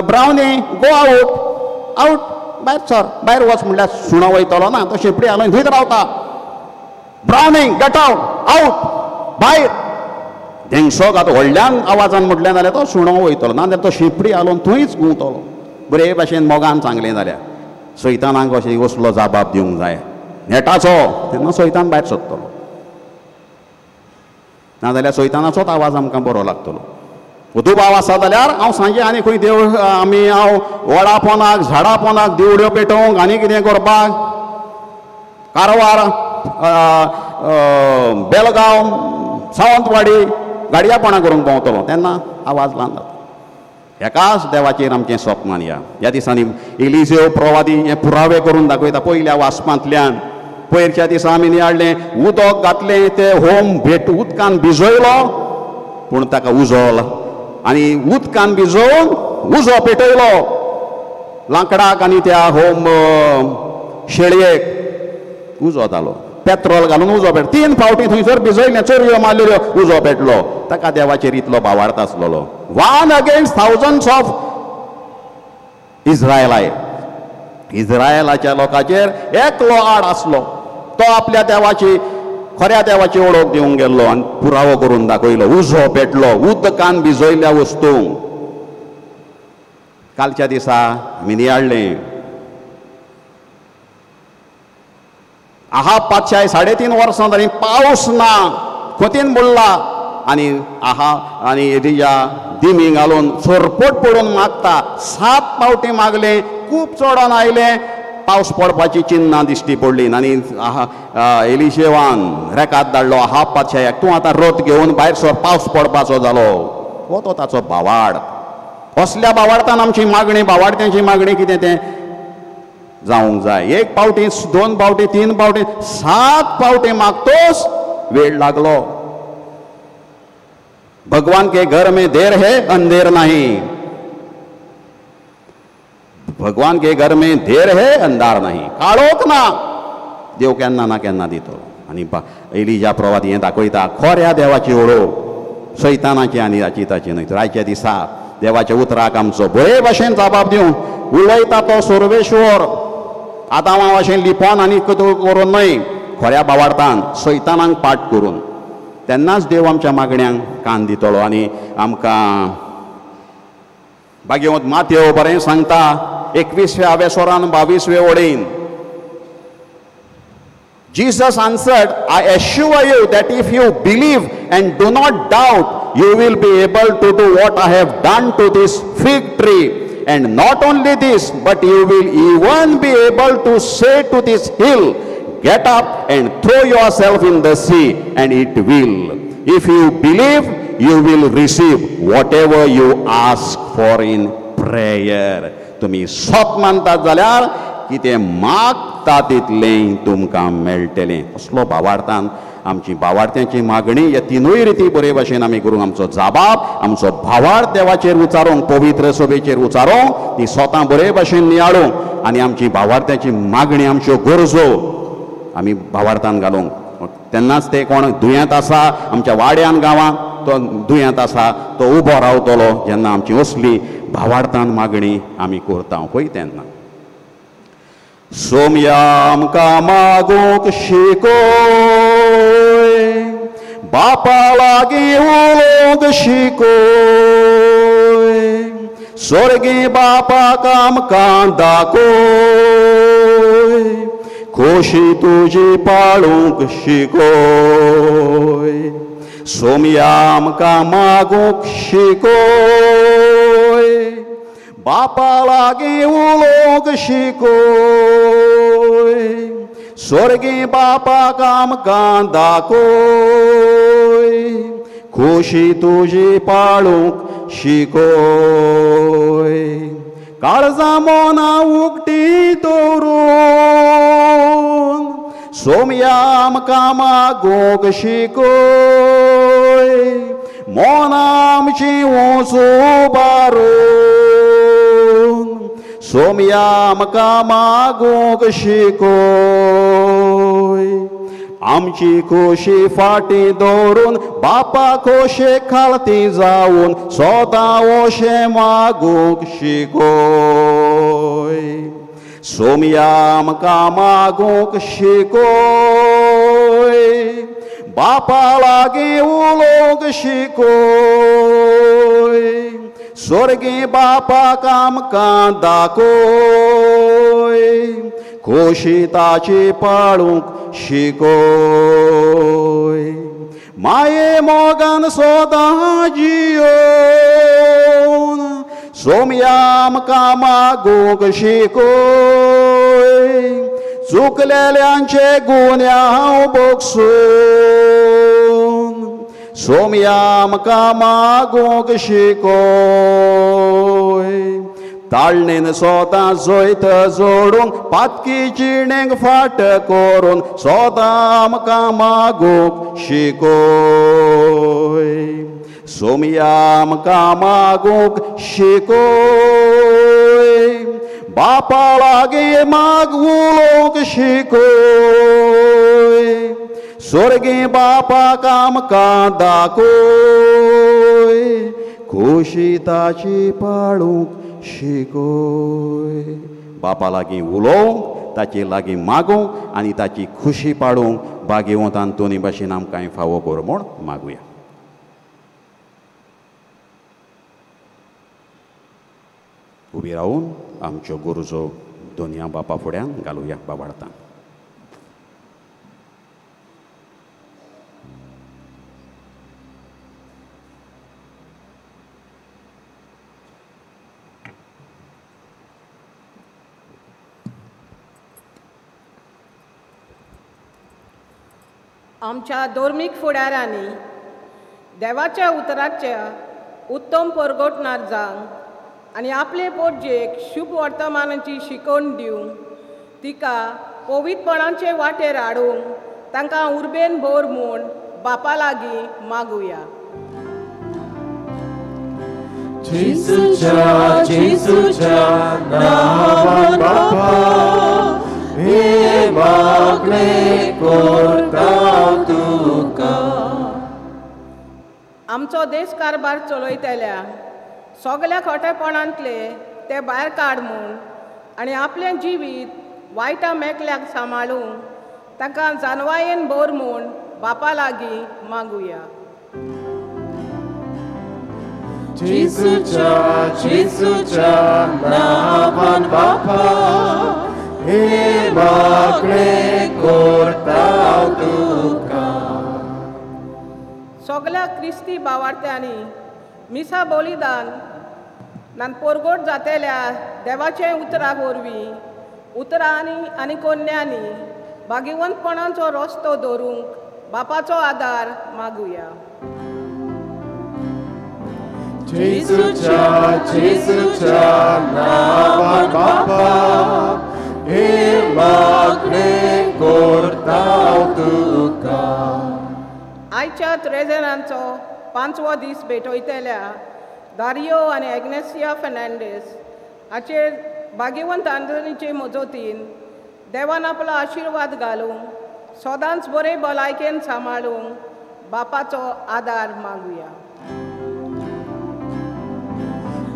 ब्रावनी गो आवट, आवट, भायर सर, भायर वच म्हणल्यार सुणो वयतलो ना, तो शेपडी हालोवन थंयच रावता. ब्रावनी गेट आवट, आवट, भायर. धेंगसो आतां व्हडल्यान आवाजान म्हटलें जाल्यार तो सुणो वयतलो, ना जाल्यार तो शेपडी हालोवन थंयच घुंवतलो. बरे भाशेन मोगान सांगलें जाल्यार सैतानाक अशें असलो जबाब दिवंक जाय नेटाचो, तेन्ना सैतान भायर सरतलो. ना जाल्यार सैतानाचोच आवाज आमकां बरो लागतलो. दुबाव आसा जाल्यार हांव सांजे आनी खंय देवूळ आमी हांव वडा पोनाक झाडा पोनाक दिवड्यो पेटोवंक आनी कितें करपाक कारवार बेलगांव सावंतवाडी गाडयापणां करूंक भोंवतलो, तेन्ना आवाज ल्हान जाता. एकाच देवाचेर आमचें सोप मानया. ह्या दिसांनी इलिजेव प्रवादी हे पुरावे करून दाखयता पयल्या वाचपांतल्यान. पयरच्या दिसा आमी नियाळ्ळें, उदक घातलें ते होम भेट उदकान भिजयलो पूण ताका उजो आनी उदकान भिजोवन उजो पेटयलो लांकडाक आनी त्या होम शेळयेक उजो जालो. पेट्रोल घालून उजो पेट 3 फावटी थंयसर भिजयलें, चोरयो मारल्यो, उजो पेटलो. ताका देवाचेर इतलो भावार्थ आसलेलो. 1 against thousands of इस्रायलाय, इस्रायलाच्या लोकांचेर एकलो आड आसलो. तो आपल्या देवाची खऱ्या देवाची ओळख दिवंक गेल्लो आनी पुरावो करून दाखयलो. उजो पेटलो उदकान भिजयल्ल्या वस्तूंक. कालच्या दिसा आमी नियाळ्ळें, आहा पातशाय 3.5 वर्सां जालीं पावस ना, खोतीन बुडला आनी आहा आनी एलिजा दिमी घालून सरपट पडून मागता. 7 फावटी मागलें, खूब चडोन आयलें, पावस पडपाची चिन्नां दिश्टी पडली. आनी आहा एलिशेवान रेकाद धाडलो आहा पातशायाक, तूं आतां रथ घेवन भायर सर, पावस पडपाचो जालो. हो तो ताचो भावार्थ. असल्या भावार्थान आमची मागणी, भावार्थ्यांची मागणी कितें तें जावंक जाय. 1 फावटी, 2 फावटी, 3 फावटी, 7 फावटी मागतोच वेळ लागलो. भगवान के घर में देर है अंधेर नहीं, भगवान के घर में देर है अंधार नहीं. काळोख ना, देव केन्ना ना केन्ना दितलो. आनी एलिजा प्रवादी हें दाखयता खऱ्या देवाची ओळख, सैतानाची आनी हाची ताची न्हय. तर आयच्या दिसा देवाच्या उतराक आमचो बरे भाशेन जबाब दिवन उलयता तो सर्वेश्वर. आदामा भाशेन लिपोन आनी करून न्हय, खऱ्या भावार्थान सैतानाक पाठ करून. तेन्नाच देव आमच्या मागण्यांक कान दितलो. आनी आमकां भाग्यवंत मातेव बरें सांगता 21व्या वेसोरान 22वे ओडीन, Jesus answered, I assure you that if you believe and do not doubt, you will be able to do what I have done to this fig tree. And not only this, but you will even be able to say to this hill, get up and throw yourself in the sea, and it will. If you believe, you will receive whatever you ask for in prayer. तुम्ही सोप मानतात जाल्यार कितें मागता तितलें तुमकां मेळटलें. असलो भावार्थान आमची भावार्थ्यांची मागणी ह्या 3 रिती बरे भाशेन आमी करूंक आमचो जाबाब, आमचो भावार्थ देवाचेर उचारूंक, पवित्र सभेचेर उचारूंक, ती स्वता बरे भाशेन नियाळूंक आनी आमची भावार्थ्यांची मागणी, आमच्यो गरजो आमी भावार्थान घालूंक. तेन्नाच ते कोण दुयेंत आसा आमच्या वाड्यान गांवांत तो दुयेंत आसा तो उबो रावतलो जेन्ना आमची असली भावार्थान मागणी आमी करता पळय तेन्ना. सोमया आमकां मागूंक शिकोय, बापा लागीं उलोवंक शिकोय, स्वर्गी बापाक आमकां दाखोय, खोशी तुजी पाळूंक शिकोय. सोमया आमकां मागूंक शिकोय, बापा लागीं उलोवंक शिकोय, स्वर्गी बापाक आमकां दाखोय, खोशी तुजी पाळूंक शिकोय. काळजां मनां उगटी दवरून सोमया आमकां मागूंक शिकोय, मनां आमचीं उंच उबारून सोमया आमकां मागूंक शिकोय. आमची खोशी फाटीं दवरून बापा खोशे खालती जावन सदां ओशें मागूंक शिकोय. सोमया आमकां मागूंक शिकोय, बापा लागीं उलोवंक शिकोय, स्वर्गी बापाक आमकां दाखोय, खोशी ताची पाळूंक शिकोय. माये मोगान सदां जियोन सोमया आमकां मागूंक शिकोय, चुकलेल्यांचे गुन्यांव बगसून सोमया आमकां मागूंक शिकोय. ताळणेन सोदां जैत जोडूंक पातकी जिणेक फाट करून सोदां आमकां मागूंक शिकोय. सोमया आमकां मागूंक शिकोय. बापा लागीं माग उलोवंक शिकोय. स्वर्गी बापाक आमकां दाखय. खोशी ताची पाळूंक शिकोय. बापा लागीं उलोवंक, ताचे लागीं मागूंक आनी ताची खुशी पाडूंक भाग्यवंत आंतोनी भाशेन आमकां फावो कर म्हूण मागुया. उबी रावून आमच्यो गरजो दोनया बापा फुड्यान घालुया बाबाडतान. आमच्या धर्मीक फुडारांनी देवाच्या उतराच्या उत्तम परगटणार जावंक आनी आपले पोटजेक शुभ वर्तमानाची शिकवण दिवंक, तिका पवित्रपणाचे वाटेर हाडूंक तांकां उर्बेन भर म्हूण बापा लागीं मागुया. जेजूच्या जेजूच्या नांवान बापा हे मागणें करता तुका. आमचो देश कारभार चलयतल्या सगळ्या खोटेपणांतले ते भायर काड म्हूण आनी आपलें जिवीत वायटा मेकल्याक सांबाळूंक तांकां जानवायेन भर म्हूण बापा लागीं मागुया. जेजूच्या जेजूच्या नांवान बापा हे मागणें करता तुका. सगळ्या क्रिस्ती भावार्थ्यांनी मिसा बलिदान नान पोरगोट जातेल्या देवाचे उतरा वरवीं उतरांनी आनी कोन्यांनी भागिवंतपणाचो रस्तो दवरूंक बापाचो आदार मागुया. जेजूच्या जेजूच्या नांवान बापा हे मागणें करता तुका. आयच्या त्रेजनांचो पांचवो दीस भेटयतल्या दारियो आनी एग्नेसिया फेर्नांडीस हाचेर भाग्यवंत आंदोलनाचे मजतीन देवान आपलो आशिर्वाद घालूंक सदांच बरे भलायकेन सांबाळूंक बापाचो आदार मागुया.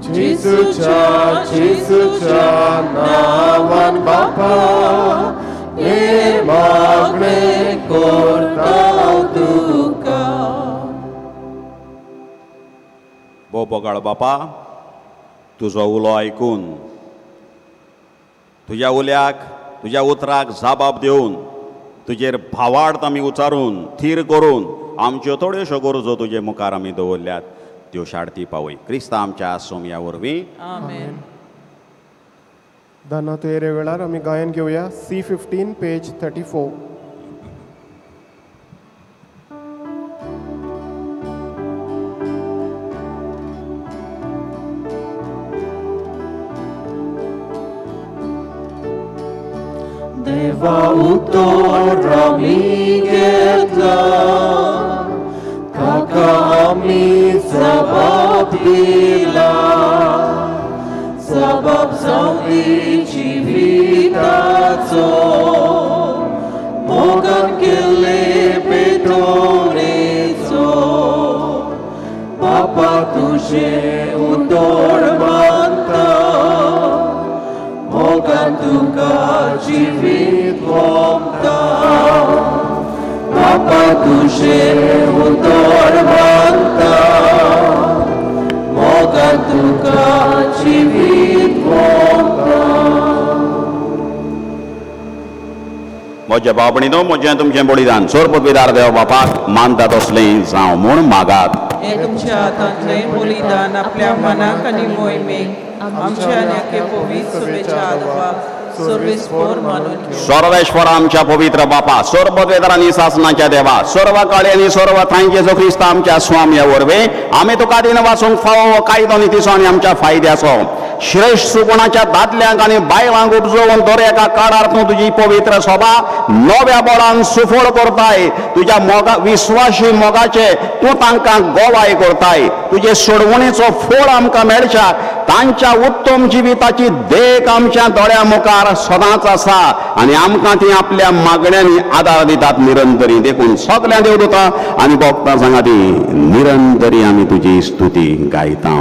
जेजूच्या जेजूच्या नांवान बापा हे मागणें करता तुका. भोव बोगाळ बापा, तुजो उलो आयकून तुज्या उल्याक तुज्या उतराक जाबाब दिवन तुजेर भावार्थ आमी उचारून थीर करून आमच्यो थोड्योश्यो गरजो तुजे मुखार आमी दवरल्यात त्यो शाडती पावय. क्रिस्ता आमच्या सोमया वरवीं आमेन. दाना तुयेरे वेळार आमी गायन घेवया C15 page 34. देवा उतर आमी घेतला ताका आमी जबाब दिला. जबाब जावंदी जिविताचो मोगान केल्ले पेटोवणेचो. बापा तुजें उतर मानता मोगान तुका जिवीत वोमता. बापा तुजें उतर मानता मोगान तुका जिवीत वोमता. म्हज्या बाबणीनो म्हजें तुमचें बलिदान सोरपविदार देव बापाक मानता तसलें जावं म्हूण मागात. हें तुमच्या हातांतलें बलिदान आपल्या मनाक आनी मोहिमेक आमच्या आनी एके पवित्र सभेच्या आदवाक सर्वेस्पोर मानून घेवं. सर्वेश्वर आमच्या पवित्र बापा, सर्व वेदारांनी सासनाच्या देवा, सर्व काळी आनी सर्व ठांय जेजू क्रिस्त आमच्या स्वाम्या वरवीं आमी तुका दिन वाचूंक फावो कायदो नितीचो आनी आमच्या फायद्याचो श्रेश्ठ सुगुणाच्या दादल्यांक आनी बायलांक उपजोवन दर एका काळार तूं तुजी पवित्र सभा नव्या बळान सुफळ करताय. तुज्या मोगा विस्वाशी मोगाचे तूं तांकां गोवाय करताय. तुजे सोडवणेचो फोळ आमकां मेळच्या तांच्या उत्तम जिविताची देख आमच्या दोळ्या मुखार सदांच आसा आनी आमकां ती आपल्या मागण्यांनी आदार दितात निरंतरी. देखून सगळ्या देवदूता आनी भक्तां सांगा ती निरंतरी आमी तुजी स्तुती गायता.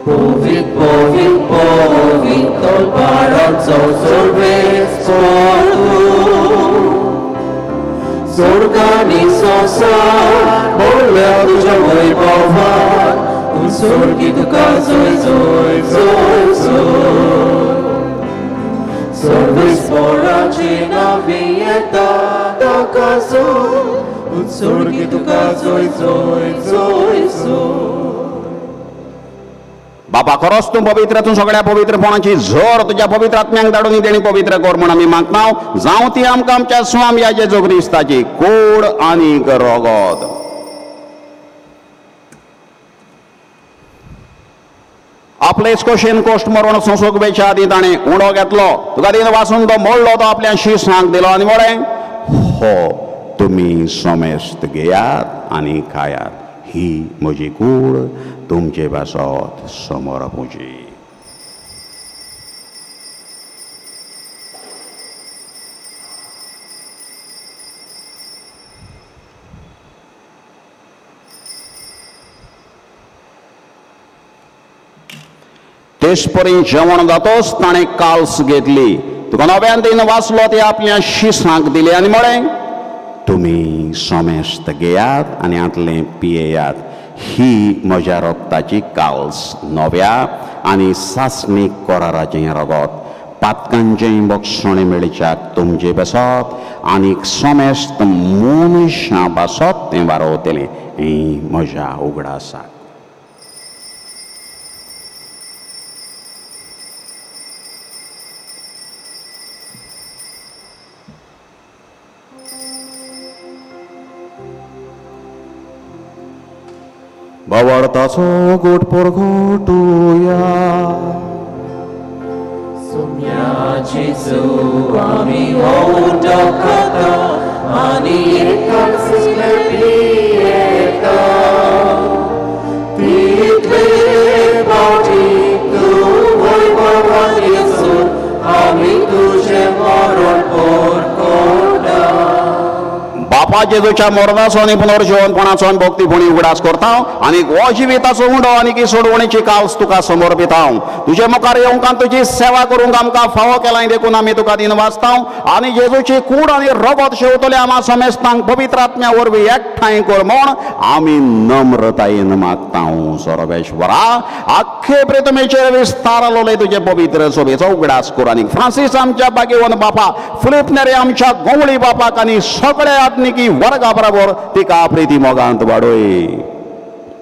Povit, povit, povit, tolparazzo sorvesportu. Sorgani sosar, bolea tuja vaibhavat, un sorgi tuka zoi zoi zoi zoi. Sorvesporace navieta takazo, un sorgi tuka zoi zoi zoi zoi. बापा खरोच तूं पवित्र, तूं सगळ्या पवित्रपणाची झर तुज्या पवित्र आत्म्यांक धाडून देणी पवित्र कर म्हूण आमी मागता. जावं ती आमकां आमच्या स्वाम्या जेजू क्रिस्ताची कोड आनी रगत. आपलेच कशेन कोश्ट मरण सोंसूंक वेच्या आदीं ताणें उणो घेतलो. तुका दिन वाचून तो मोडलो, तो आपल्या शिसांक दिलो आनी म्हळें, हो तुमी समेस्त घेयात आनी खायात, ही म्हजी कूड तुमचे पासत समर्पुची. तेच परी जेवण जातोच ताणें काल्स घेतली. तुका नव्यान दिन वाचलो, ती आपल्या शिसांक दिली आनी म्हळें, तुमी समेस्त घेयात आनी हांतलें पियेयात, ही म्हज्या रगताची काल्स, नव्या आनी सासणीक कराराचें रगत, पातकांचें बक्षणें मेळच्याक तुमचे पासत आनी समेस्त मनशां पासत तें वारोवतलें. हें म्हज्या उगडासाक. भावार्थाचो गोट परगटुया. सुम्या जेजू आमी उदक खाता आनी एकाच पियेता, तितले फावटी तूं वैभवान येसून आमी तुजें मरण परगटा. बापा जेजूच्या मरणाचो आनी पुनर्जिवनपणाचो आनी भक्तीपणी उगडास करता आनी हो जिविताचो उंडो आनी की सोडवणेची कावस तुका समर्पिता. तुजे मुखार येवंक आनी तुजी सेवा करूंक आमकां फावो केलाय देखून आमी तुका दिन वाचता आनी जेजूची कूड आनी रगत शेवतले आमा समेस्तांक पवित्र आत्म्या वरवीं एकठांय कर म्हूण आमी नम्रतायेन मागता. सर्वेश्वरा, आख्खे प्रितमेचेर विस्तारलोले तुजे पवित्र सोबेचो उगडास कर आनी फ्रांसीस आमच्या बागेवन बापा, फिलीप नेरे आमच्या गोवळी बापाक आनी सगळे आत्मिकी वर्गा बरोबर तिका प्रिती मोगांत वाडय.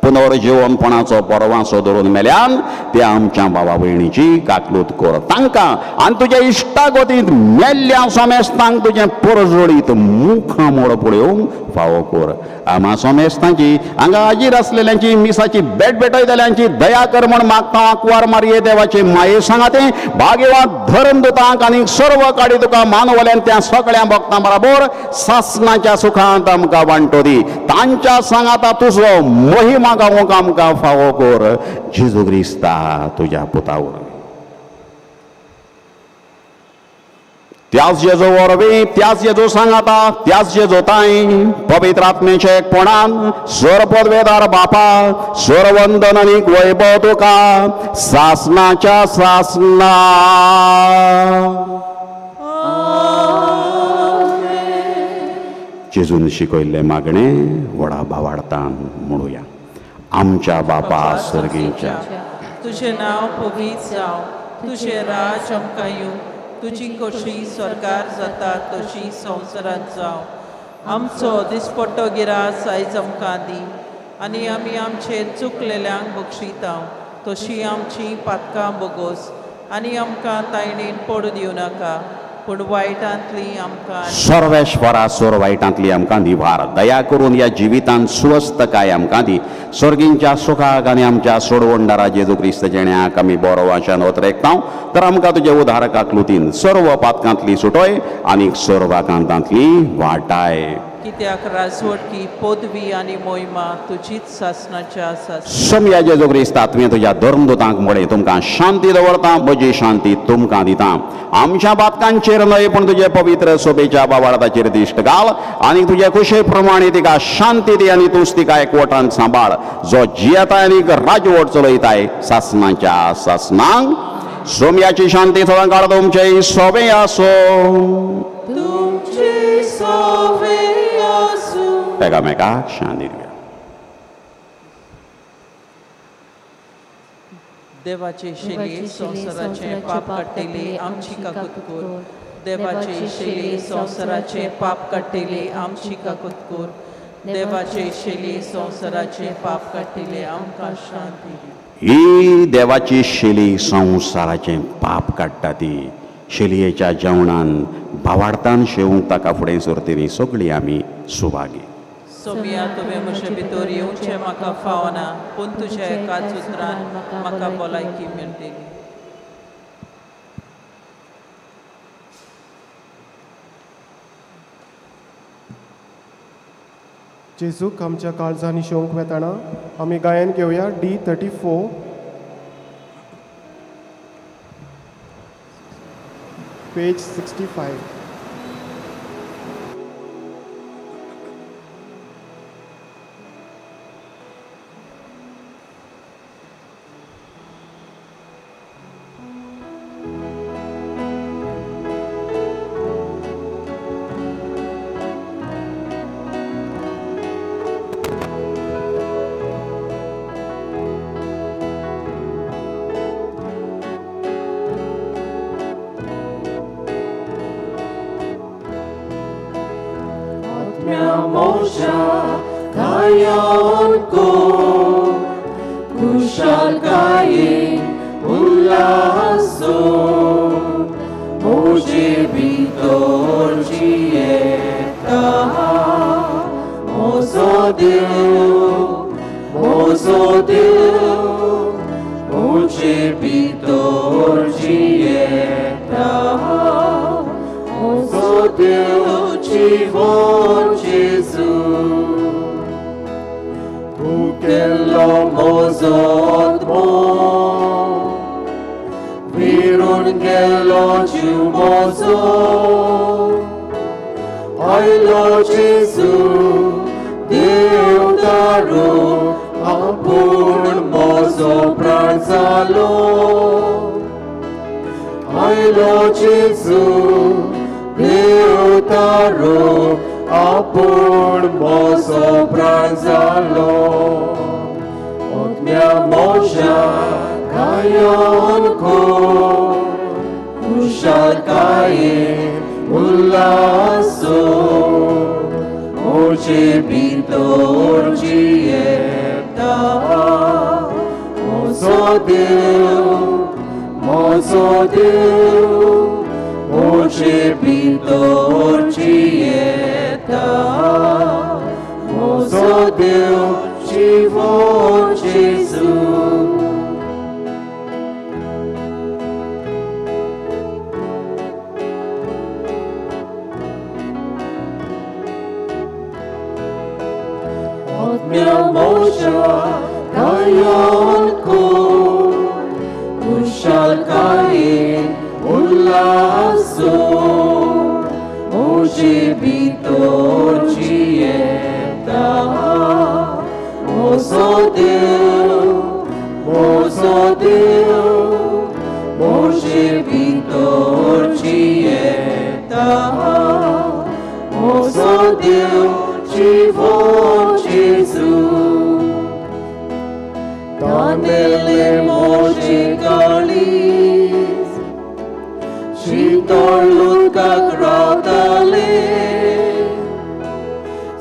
पुनर्जिवनपणाचो परवासो धरून मेल्यान ते आमच्या बाबा भयणीची काकलूत कर तांकां आनी तुज्या इश्टागतींत मेल्ल्या समेस्तांक तुजें परजळीत मुखामोड पळोवंक फावो कर. आमा समेस्तांची हांगा हाजीर आसलेल्यांची मिसाची भेट भेटयतल्यांची दया कर म्हूण मागता. आंकवार मारये देवाचे माये सांगाते भाग्यवान धर्मदूतांक आनी सर्व काडी तुका मानवल्यान त्या सगळ्या भक्तां बरोबर सासणाच्या सुखांत आमकां वांटो दी. तांच्या सांगाता तुजो महिमा गावंक आमकां फावो कर. जेजू क्रिस्ता तुज्या पुता वरवीं. त्याच जेजू वरवीं, त्याच जेजू सांगाता, त्याच जेजू ताई पवित्र आत्म्याच्या एकपणान सर्वपदवेदार बापा सर्वंदन आनी वैभव तुका सासणाच्या सासणा. जेजून शिकयल्लें मागणें व्हडा भावार्थान म्हणुया. आमच्या बापा सर्गीच्या, तुजें नांव पवित्र जावं, तुजें राज आमकां येवं, तुजी कशी स्वर्गार जाता तशी संवसारांत जावं. आमचो दिसपट्टो गिरास आयज आमकां दी आनी आमी आमचे चुकलेल्यांक बक्षिता तशी आमची पातकां बोगोस आनी आमकां तायणेन पडून दिवं नाका पूण वायटांतली आमकां सर्वेश्वरा सोर वायटांतली आमकां निवार दया करून ह्या जिवितांत सुवस्थकाय आमकां दी. स्वर्गींच्या सुखाक आनी आमच्या सोडवणदारा जेजू क्रिस्त जेण्याक आमी बरो वाशान ओतरेकता तर आमकां तुजे उदारकाक लुतीन सर्व पातकांतली सुटोय आनी सर्वाकांतांतली वाटाय. कित्याक राजवटकी पदवी आनी मोहिमा तुजीच सासणाच्या आसा. समया जेजू क्रिस्ता तुवें तुज्या धर्मदूतांक म्हळें तुमकां शांती दवरता म्हजी शांती तुमकां दिता. आमच्या बातकांचेर न्हय पूण तुजे पवित्र सोबेच्या बावाळताचेर दिश्ट घाल आनी तुजे खुशे प्रमाणे तिका शांती दी आनी तूंच तिका एकवटान सांबाळ जो जियेता आनी राजवट चलयताय सासणाच्या सासणांक. सोम्याची शांती थोडा काळ तुमचे सोबे आसो. तुमचे सोबे आसो. एकामेकाक शांती दिवया. देवाचे शेली संवसाराचे पाप काडटली आमची काकूत कर. देवाचे शेली संवसाराचे पाप काडटली आमची काकूत कर. देवाचे शेली संवसाराचे पाप काडटली आमकां शांती दी. ही देवाची शेली संवसाराचें पाप काडटा ती शेलयेच्या जेवणान भावार्थान शेवूंक ताका फुडें सरतली सगळीं आमी सुभागी. सोमिया तुवें म्हजे भितर येवचें म्हाका फावना पूण तुज्या एकाच उतरान म्हाका भलायकी मेळटली. जेजूक आमच्या काळजांनी शेवंक वेताना आमी गायन घेवया D34 page 65.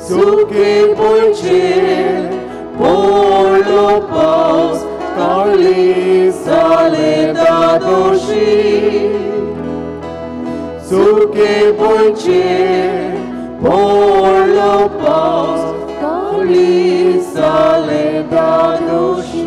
Suke poiche सुके भुंयचेर पडलो पावस काळीज जालें धादोशी.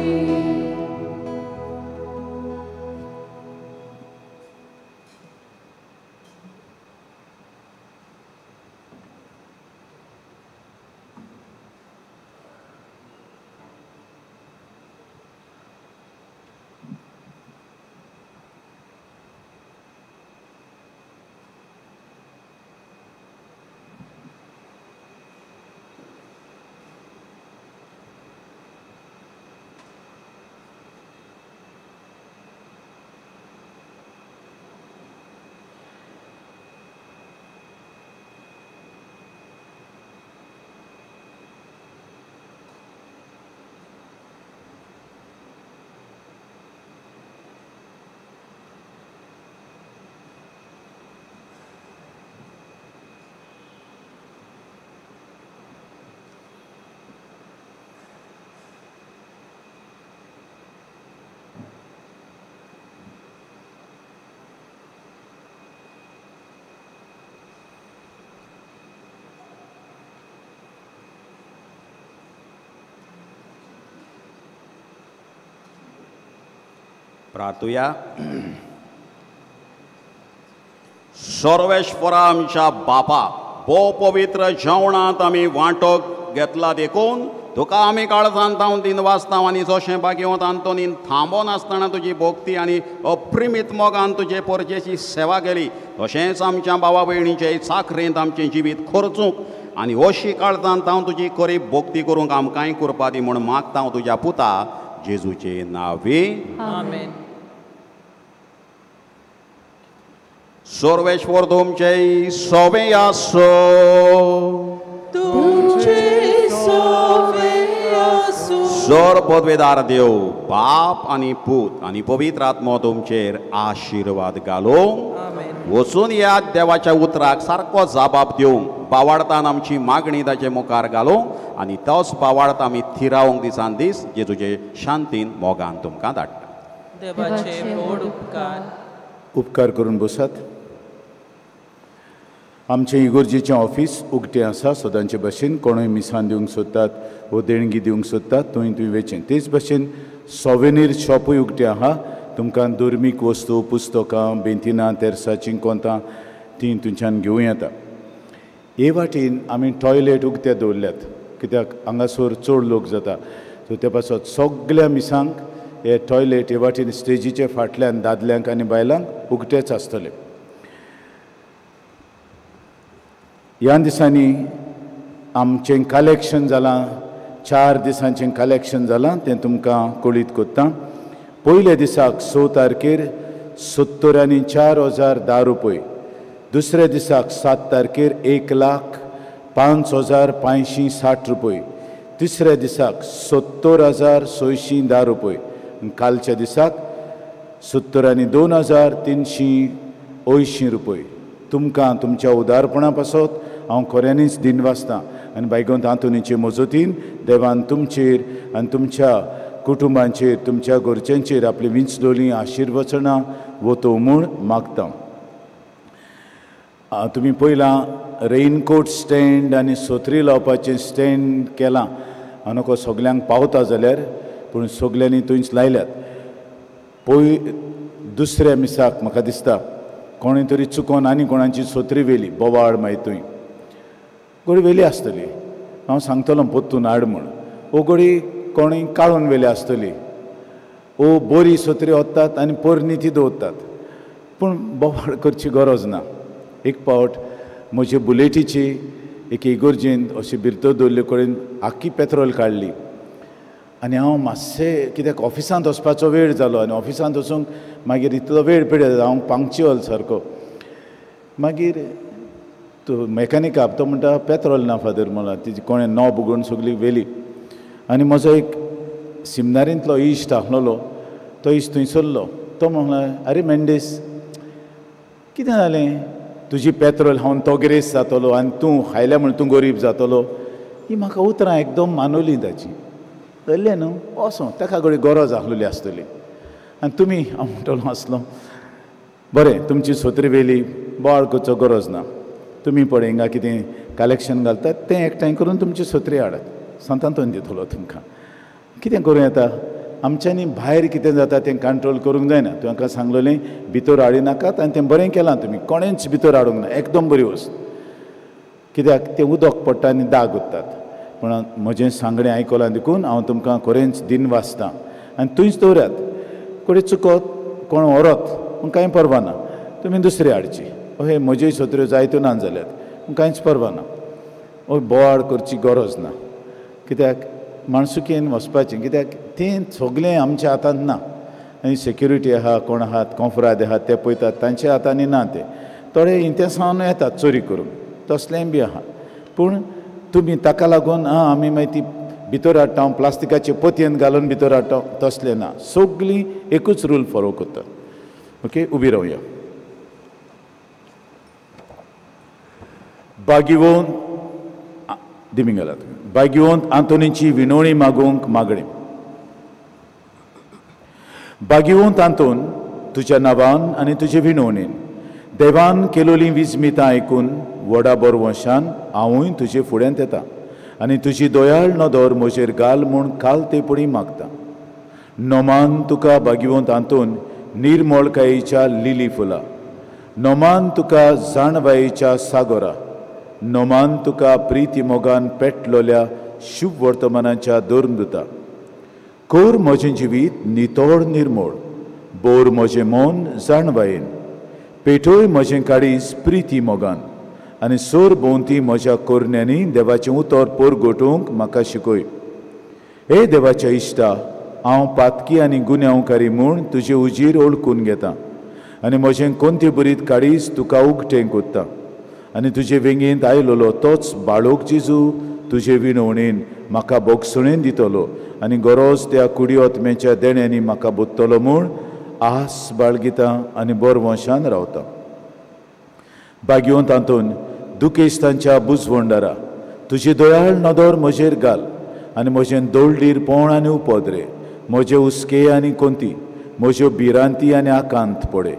प्रार्थुया. सर्वेश्वरा आमच्या बापा, भोव पवित्र जेवणांत आमी वांटो घेतला देखून तुका आमी काळजान तावन दिनवासता आनी जशें भाग्यवंत आंतोनीन थांबो नासतना तुजी भक्ती आनी अप्रिमीत मोगान तुजे परजेची सेवा केली, तशेंच आमच्या भावा भयणीचे चाकरेंत आमचें जिवीत खर्चूंक आनी अशी काळजान तावन तुजी खरी भक्ती करूंक आमकांय करपा दी म्हूण मागता हांव तुज्या पुता जेजूचे नांवे. आमेन. सर्वेश्वर तुमचे सोवे आसो. तुमचे सोवे आसो. सर पदवेदार देव बाप आनी पूत आनी पवित्र आत्मो तुमचेर आशिर्वाद घालो. वचून ह्या देवाच्या उतराक सारको जाबाब दिवंक बावाडतान आमची मागणी ताचे मुखार घालूंक आनी तोच बावाडत आमी थिरावंक दिसान दीस जेजूचे शांतीन मोगान तुमकां धाडटा. देवाचे व्हड उपकार. उपकार करून बसात. आमचें इगोर्जेचें ऑफिस उक्तें आसा सदांचे भशेन. कोणूय मिसान दिवंक सोदतात वो देणगी दिवंक सोदतात थंय तुवें वेचें. तेच भशेन सोवेनीर शॉपूय उक्तें आहा. तुमकां धर्मीक वस्तू, पुस्तकां, बेंतिनां, तेरसाचीं कोंतां तीं तुमच्यान घेवं येता. हे वाटेन आमी टॉयलेट उक्ते दवरल्यात कित्याक हांगासर चड लोक जाता. सो ते पासत सगल्या मिसांक हे टॉयलेट हे वाटेन स्टेजीचे फाटल्यान दादल्यांक आनी बायलांक उक्तेच आसतले. ह्या दिसांनी आमचें कलेक्शन जालां, 4 दिसांचें कलेक्शन जालां तें तुमकां कळीत करता. पयल्या दिसाक 6 तारखेर 74,010 रुपये, दुसऱ्या दिसाक 7 तारखेर 1,05,560 रुपये, तिसऱ्या दिसाक 70,610 रुपये, कालच्या दिसाक 72,380 रुपये. तुमकां तुमच्या उदारपणा पासत हांव खऱ्यांनीच दिनवासतां आनी बायगोंत आंतोनीचे मजतीन देवान तुमचेर आनी तुमच्या कुटुंबांचेर तुमच्या घरच्यांचेर आपली विंचलोली आशिर्वचनां वतो म्हूण मागता. तुमी पयलां रेनकोट स्टँड आनी सोत्री लावपाचें स्टँड केलां आनी सगल्यांक पावता जाल्यार पूण सगल्यांनी थंयच लायल्यात. पय दुसऱ्या मिसाक म्हाका दिसता कोणें तरी चुकोन आनी कोणाची सोत्री व्हेली बोवाळ मागीर थंय गोडी व्हेली आसतली. हांव सांगतलो पोत्तून हाड म्हूण. ओ गोडी कोणें काडून व्हेली आसतली. ओ बरी सोत्री ओत्तात आनी पोरणी ती दवरतात. पूण बोवाळ करची गरज ना. एक पावट म्हजे बुलेटीची एक इगोर्जेंत अशी भिरतो दवरले कडेन आख्खी पेत्रोल काडली आनी हांव मातशें कित्याक ऑफिसांत वचपाचो वेळ जालो आनी ऑफिसांत वचूंक मागीर इतलो वेळ पिड्यार हांव पंक्च्युअल सारको. मागीर तो मॅकॅनिकाक तो म्हणटा पेत्रोल ना फादर म्हणला तिजी कोणें नॉब उगडून सगळी व्हेली. आनी म्हजो एक सिमनारींतलो इश्ट आसलेलो तो इश्ट थंय सरलो. तो म्हणला अरे मेंडीस कितें जालें तुजी पेत्रोल हांव तो गिरेस्त जातलो आनी तूं खायल्या म्हण तूं गरीब जातलो. ही म्हाका उतरां एकदम मानवली ताची. चल्लें न्हू वचों ताका घडये गरज आसलेली आसतली. आनी तुमी हांव म्हणटलो आसलो बरें, तुमची सोत्री वेली बोवाळ करचो गरज ना. तुमी पळय हिंगा कितें कलेक्शन घालतात तें एकठांय करून तुमची सोत्री हाडात, सांतांतोन दितलो तुमकां. कितें करूं येता आमच्यांनी? भायर कितें जाता तें कंट्रोल करूंक जायना. तुवें म्हाका सांगलेलें भितर हाडिनाकात आनी तें बरें केलां तुमी, कोणेंच भितर हाडूंक ना, एकदम बरी वस्त. कित्याक तें उदक पडटा आनी दाग उरतात. पूण म्हजें सांगणें आयकलां देखून हांव तुमकां खरेंच दिन वाचतां. आनी थंयच दवरात, कोणी चुकत कोण व्हरत पूण कांय पर्वा ना, तुमी दुसरी हाडची. अहे म्हज्योय सोत्र्यो जायत्यो ना जाल्यात पूण कांयच पर्वा ना. हय बोवाळ करची गरज ना, कित्याक माणसुकेन वचपाचें, कित्याक तें सगळें आमच्या हातांत ना. आनी सेक्युरिटी आहा, कोण आहात कोंफराद आहात ते पळयतात, तांच्या हातांनी ना तें. थोडे इंतेसांव येतात चोरी करूंक, तसलेंय बी आहा. पूण तुमी ताका लागून आं आमी मागीर ती भितर हाडटा, प्लास्टिकाचे पोतयेन घालून भितर हाडटा, तसलें ना. सगळीं एकूच रूल फॉलो करतात. ओके, उबी रावया. बागिवोन दिमिंगला बागिवोन आंतोनीची विनवणी मागूंक मागणें. बागिवोंत आंतोन, तुज्या नांवान आनी तुजे विनवणेन देवान केलोलीं विजमितां आयकून व्हडा बोरवंशान हांवूय तुजे फुड्यांत येता आनी तुजी दयाळ नदर म्हजेर घाल म्हूण काल ते पडी मागता. नोमान तुका बागिवंत आंतोन निर्मळकायेच्या लिली फुलां, नोमान तुका जाणवायेच्या सागोरा, नोमान तुका प्रिती मोगान पेटलोल्या शुभ वर्तमानाच्या धर्मदुता. कोर म्हजें जिवीत नितळ निर्मळ, बोर म्हजें मन जाणवायेन, पेटोय म्हजें काळीज प्रिती मोगान आनी सोर भोंवती म्हज्या कोरण्यांनी देवाचें उतर पोरगोटूंक म्हाका शिकय. हे देवाच्या इश्टा, हांव पातकी आनी गुन्यांवकारी म्हूण तुजे उजीर ओळखून घेता आनी म्हजें कोणते बरीत काळीज तुका उगटें कोत्ता आनी तुजे वेंगेंत आयलोलो तोच बाळोक जेजू तुजे विनवणेन म्हाका बोगसणेन दितलो आनी गरज त्या कुडी ओतम्याच्या देण्यांनी म्हाका बोत्तलो म्हूण आस बाळगिता आनी बोरवंशान रावता. बागिवंत तातूंत दुखेस्तांच्या बुजवंडारा तुजी दयाळ नदर म्हजेर घाल आनी म्हजें दोळडीरपण आनी उपद्रे, म्हजे हुस्के आनी कोंती, म्हज्यो भिरांती आनी आकांत पडे.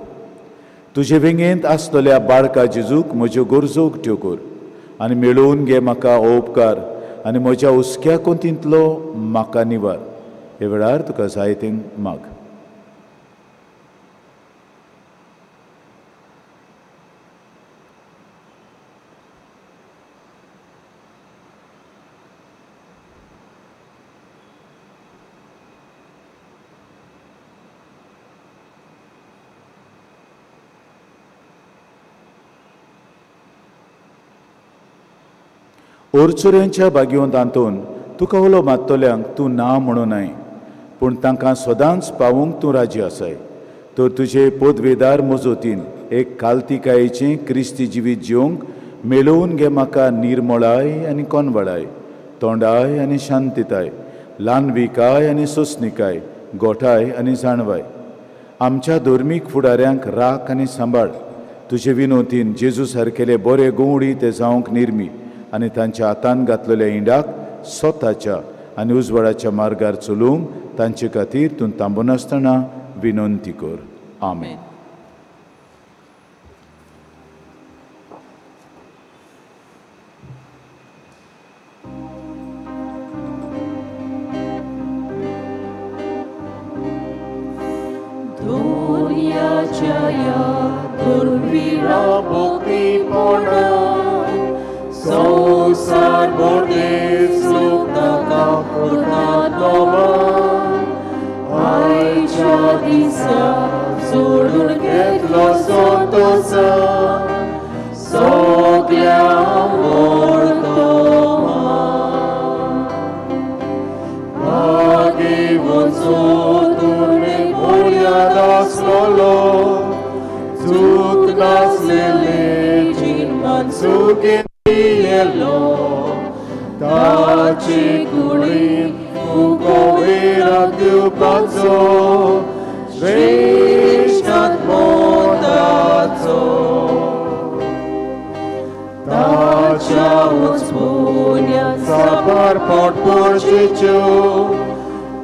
तुजे वेंगेंत आसतल्या बाळका जेजूक म्हज्यो गरजो उक्त्यो कर आनी मेळोवन घे म्हाका हो उपकार आनी म्हज्या हुस्क्या कोंतींतलो म्हाका निवार. हे वेळार तुका जाय तें माग. ओरचुऱ्यांच्या बागिवंत आंतोन, तुका उलो मात्तल्यांक तूं ना म्हणूं नाय, पूण तांकां सदांच पावूंक तूं राजी आसाय. तर तुजे पोदवेदार मजोतीन एक कालतिकायेचें क्रिस्ती जिवीत जिवंक मेळोवन घे म्हाका निर्मळाय आनी कोनवळाय, तोंडाय आनी शांतिताय, ल्हानविकाय आनी सोंसणिकाय, गोठाय आनी जाणवाय. आमच्या धर्मीक फुडाऱ्यांक राख आनी सांबाळ. तुजे विनोतीन जेजू सारकेले बरे गोवडी ते जावंक निर्मी आनी तांच्या हातान घातलेल्या इंडाक स्वताच्या आनी उजवाडाच्या मार्गार चलूंक तांचे खातीर तूं थांबनासतना विनंती कर. आमेन. संसार मर्दीच लोक ताका करतात नमन. आयच्या दिसा सोडून घेतलो संतोषान सगल्या वर्तमान. भागेवंत तुवें बळयान आसलोलो, चूक नासलेले जिनमान सुगेन ताची कुडीन तुका विराग दिवपाचो श्रेश्ठ आत्मोताचो. ताच्या उचपुन्यान साबार पोट पोरचेच्यो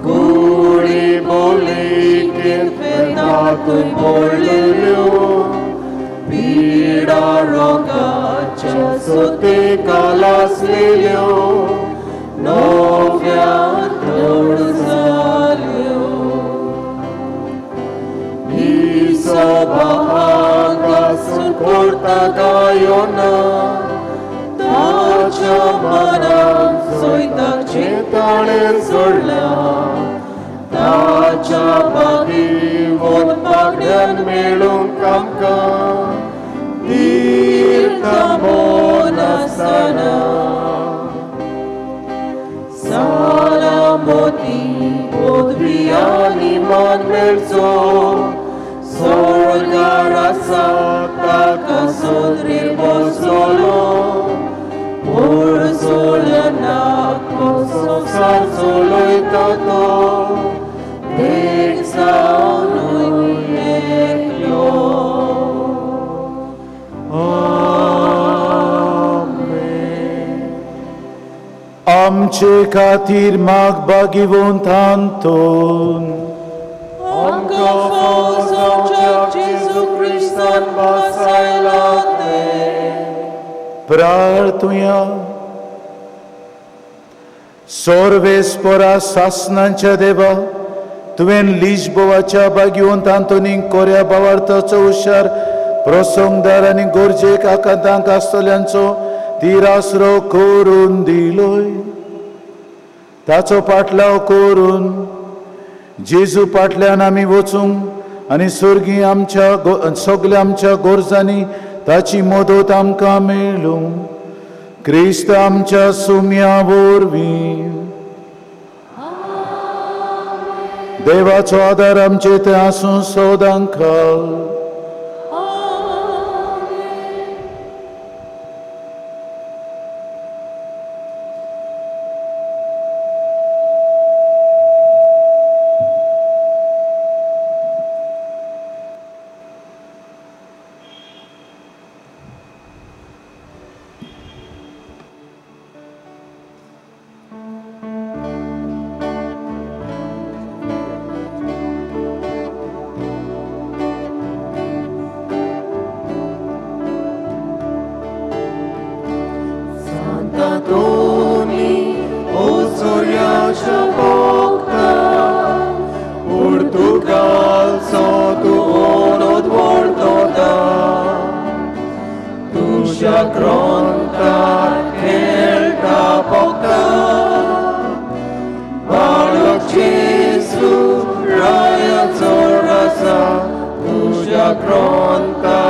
कुडी बोलिकेन फेतातूय पडलेल्यो. कोना ताच्या मनाक सोयताचे ताणें सोडल्या ताच्या बागीवन पागड्यान मेळूंक आमकां तीर्थ मोनासतना सालामोती पदवी आनी मान मेळचो स्वर्गार आसा ताका सोदरीर बसलो पोरसोलना संवसार चलयता तो देख जावनूय एकलो. आमचे खातीर माग बागिवंत आंतोन आमकां फाव जावच्या जेजू क्रिस्तान भासायला तें. प्रार्थुया. सोर्वेस्परा सासनांच्या देवा, तुवें लिजबोवाच्या बागिवंत आंतोनीक कोऱ्या भावार्थाचो हुशार प्रसंगदार आनी गरजेक आकांतांक आसतल्यांचो तिरासरो करून दिलोय. ताचो पाटलाव करून जेजू पाटल्यान आमी वचूंक आनी स्वर्गीय आमच्या सगल्या आमच्या गरजांनी ताची मदत आमकां मेळूं. क्रिस्त आमच्या सुम्या वरवीं. देवाचो आदार आमचे ते आसूं सदांकाळ. तुज्या ग्रंथार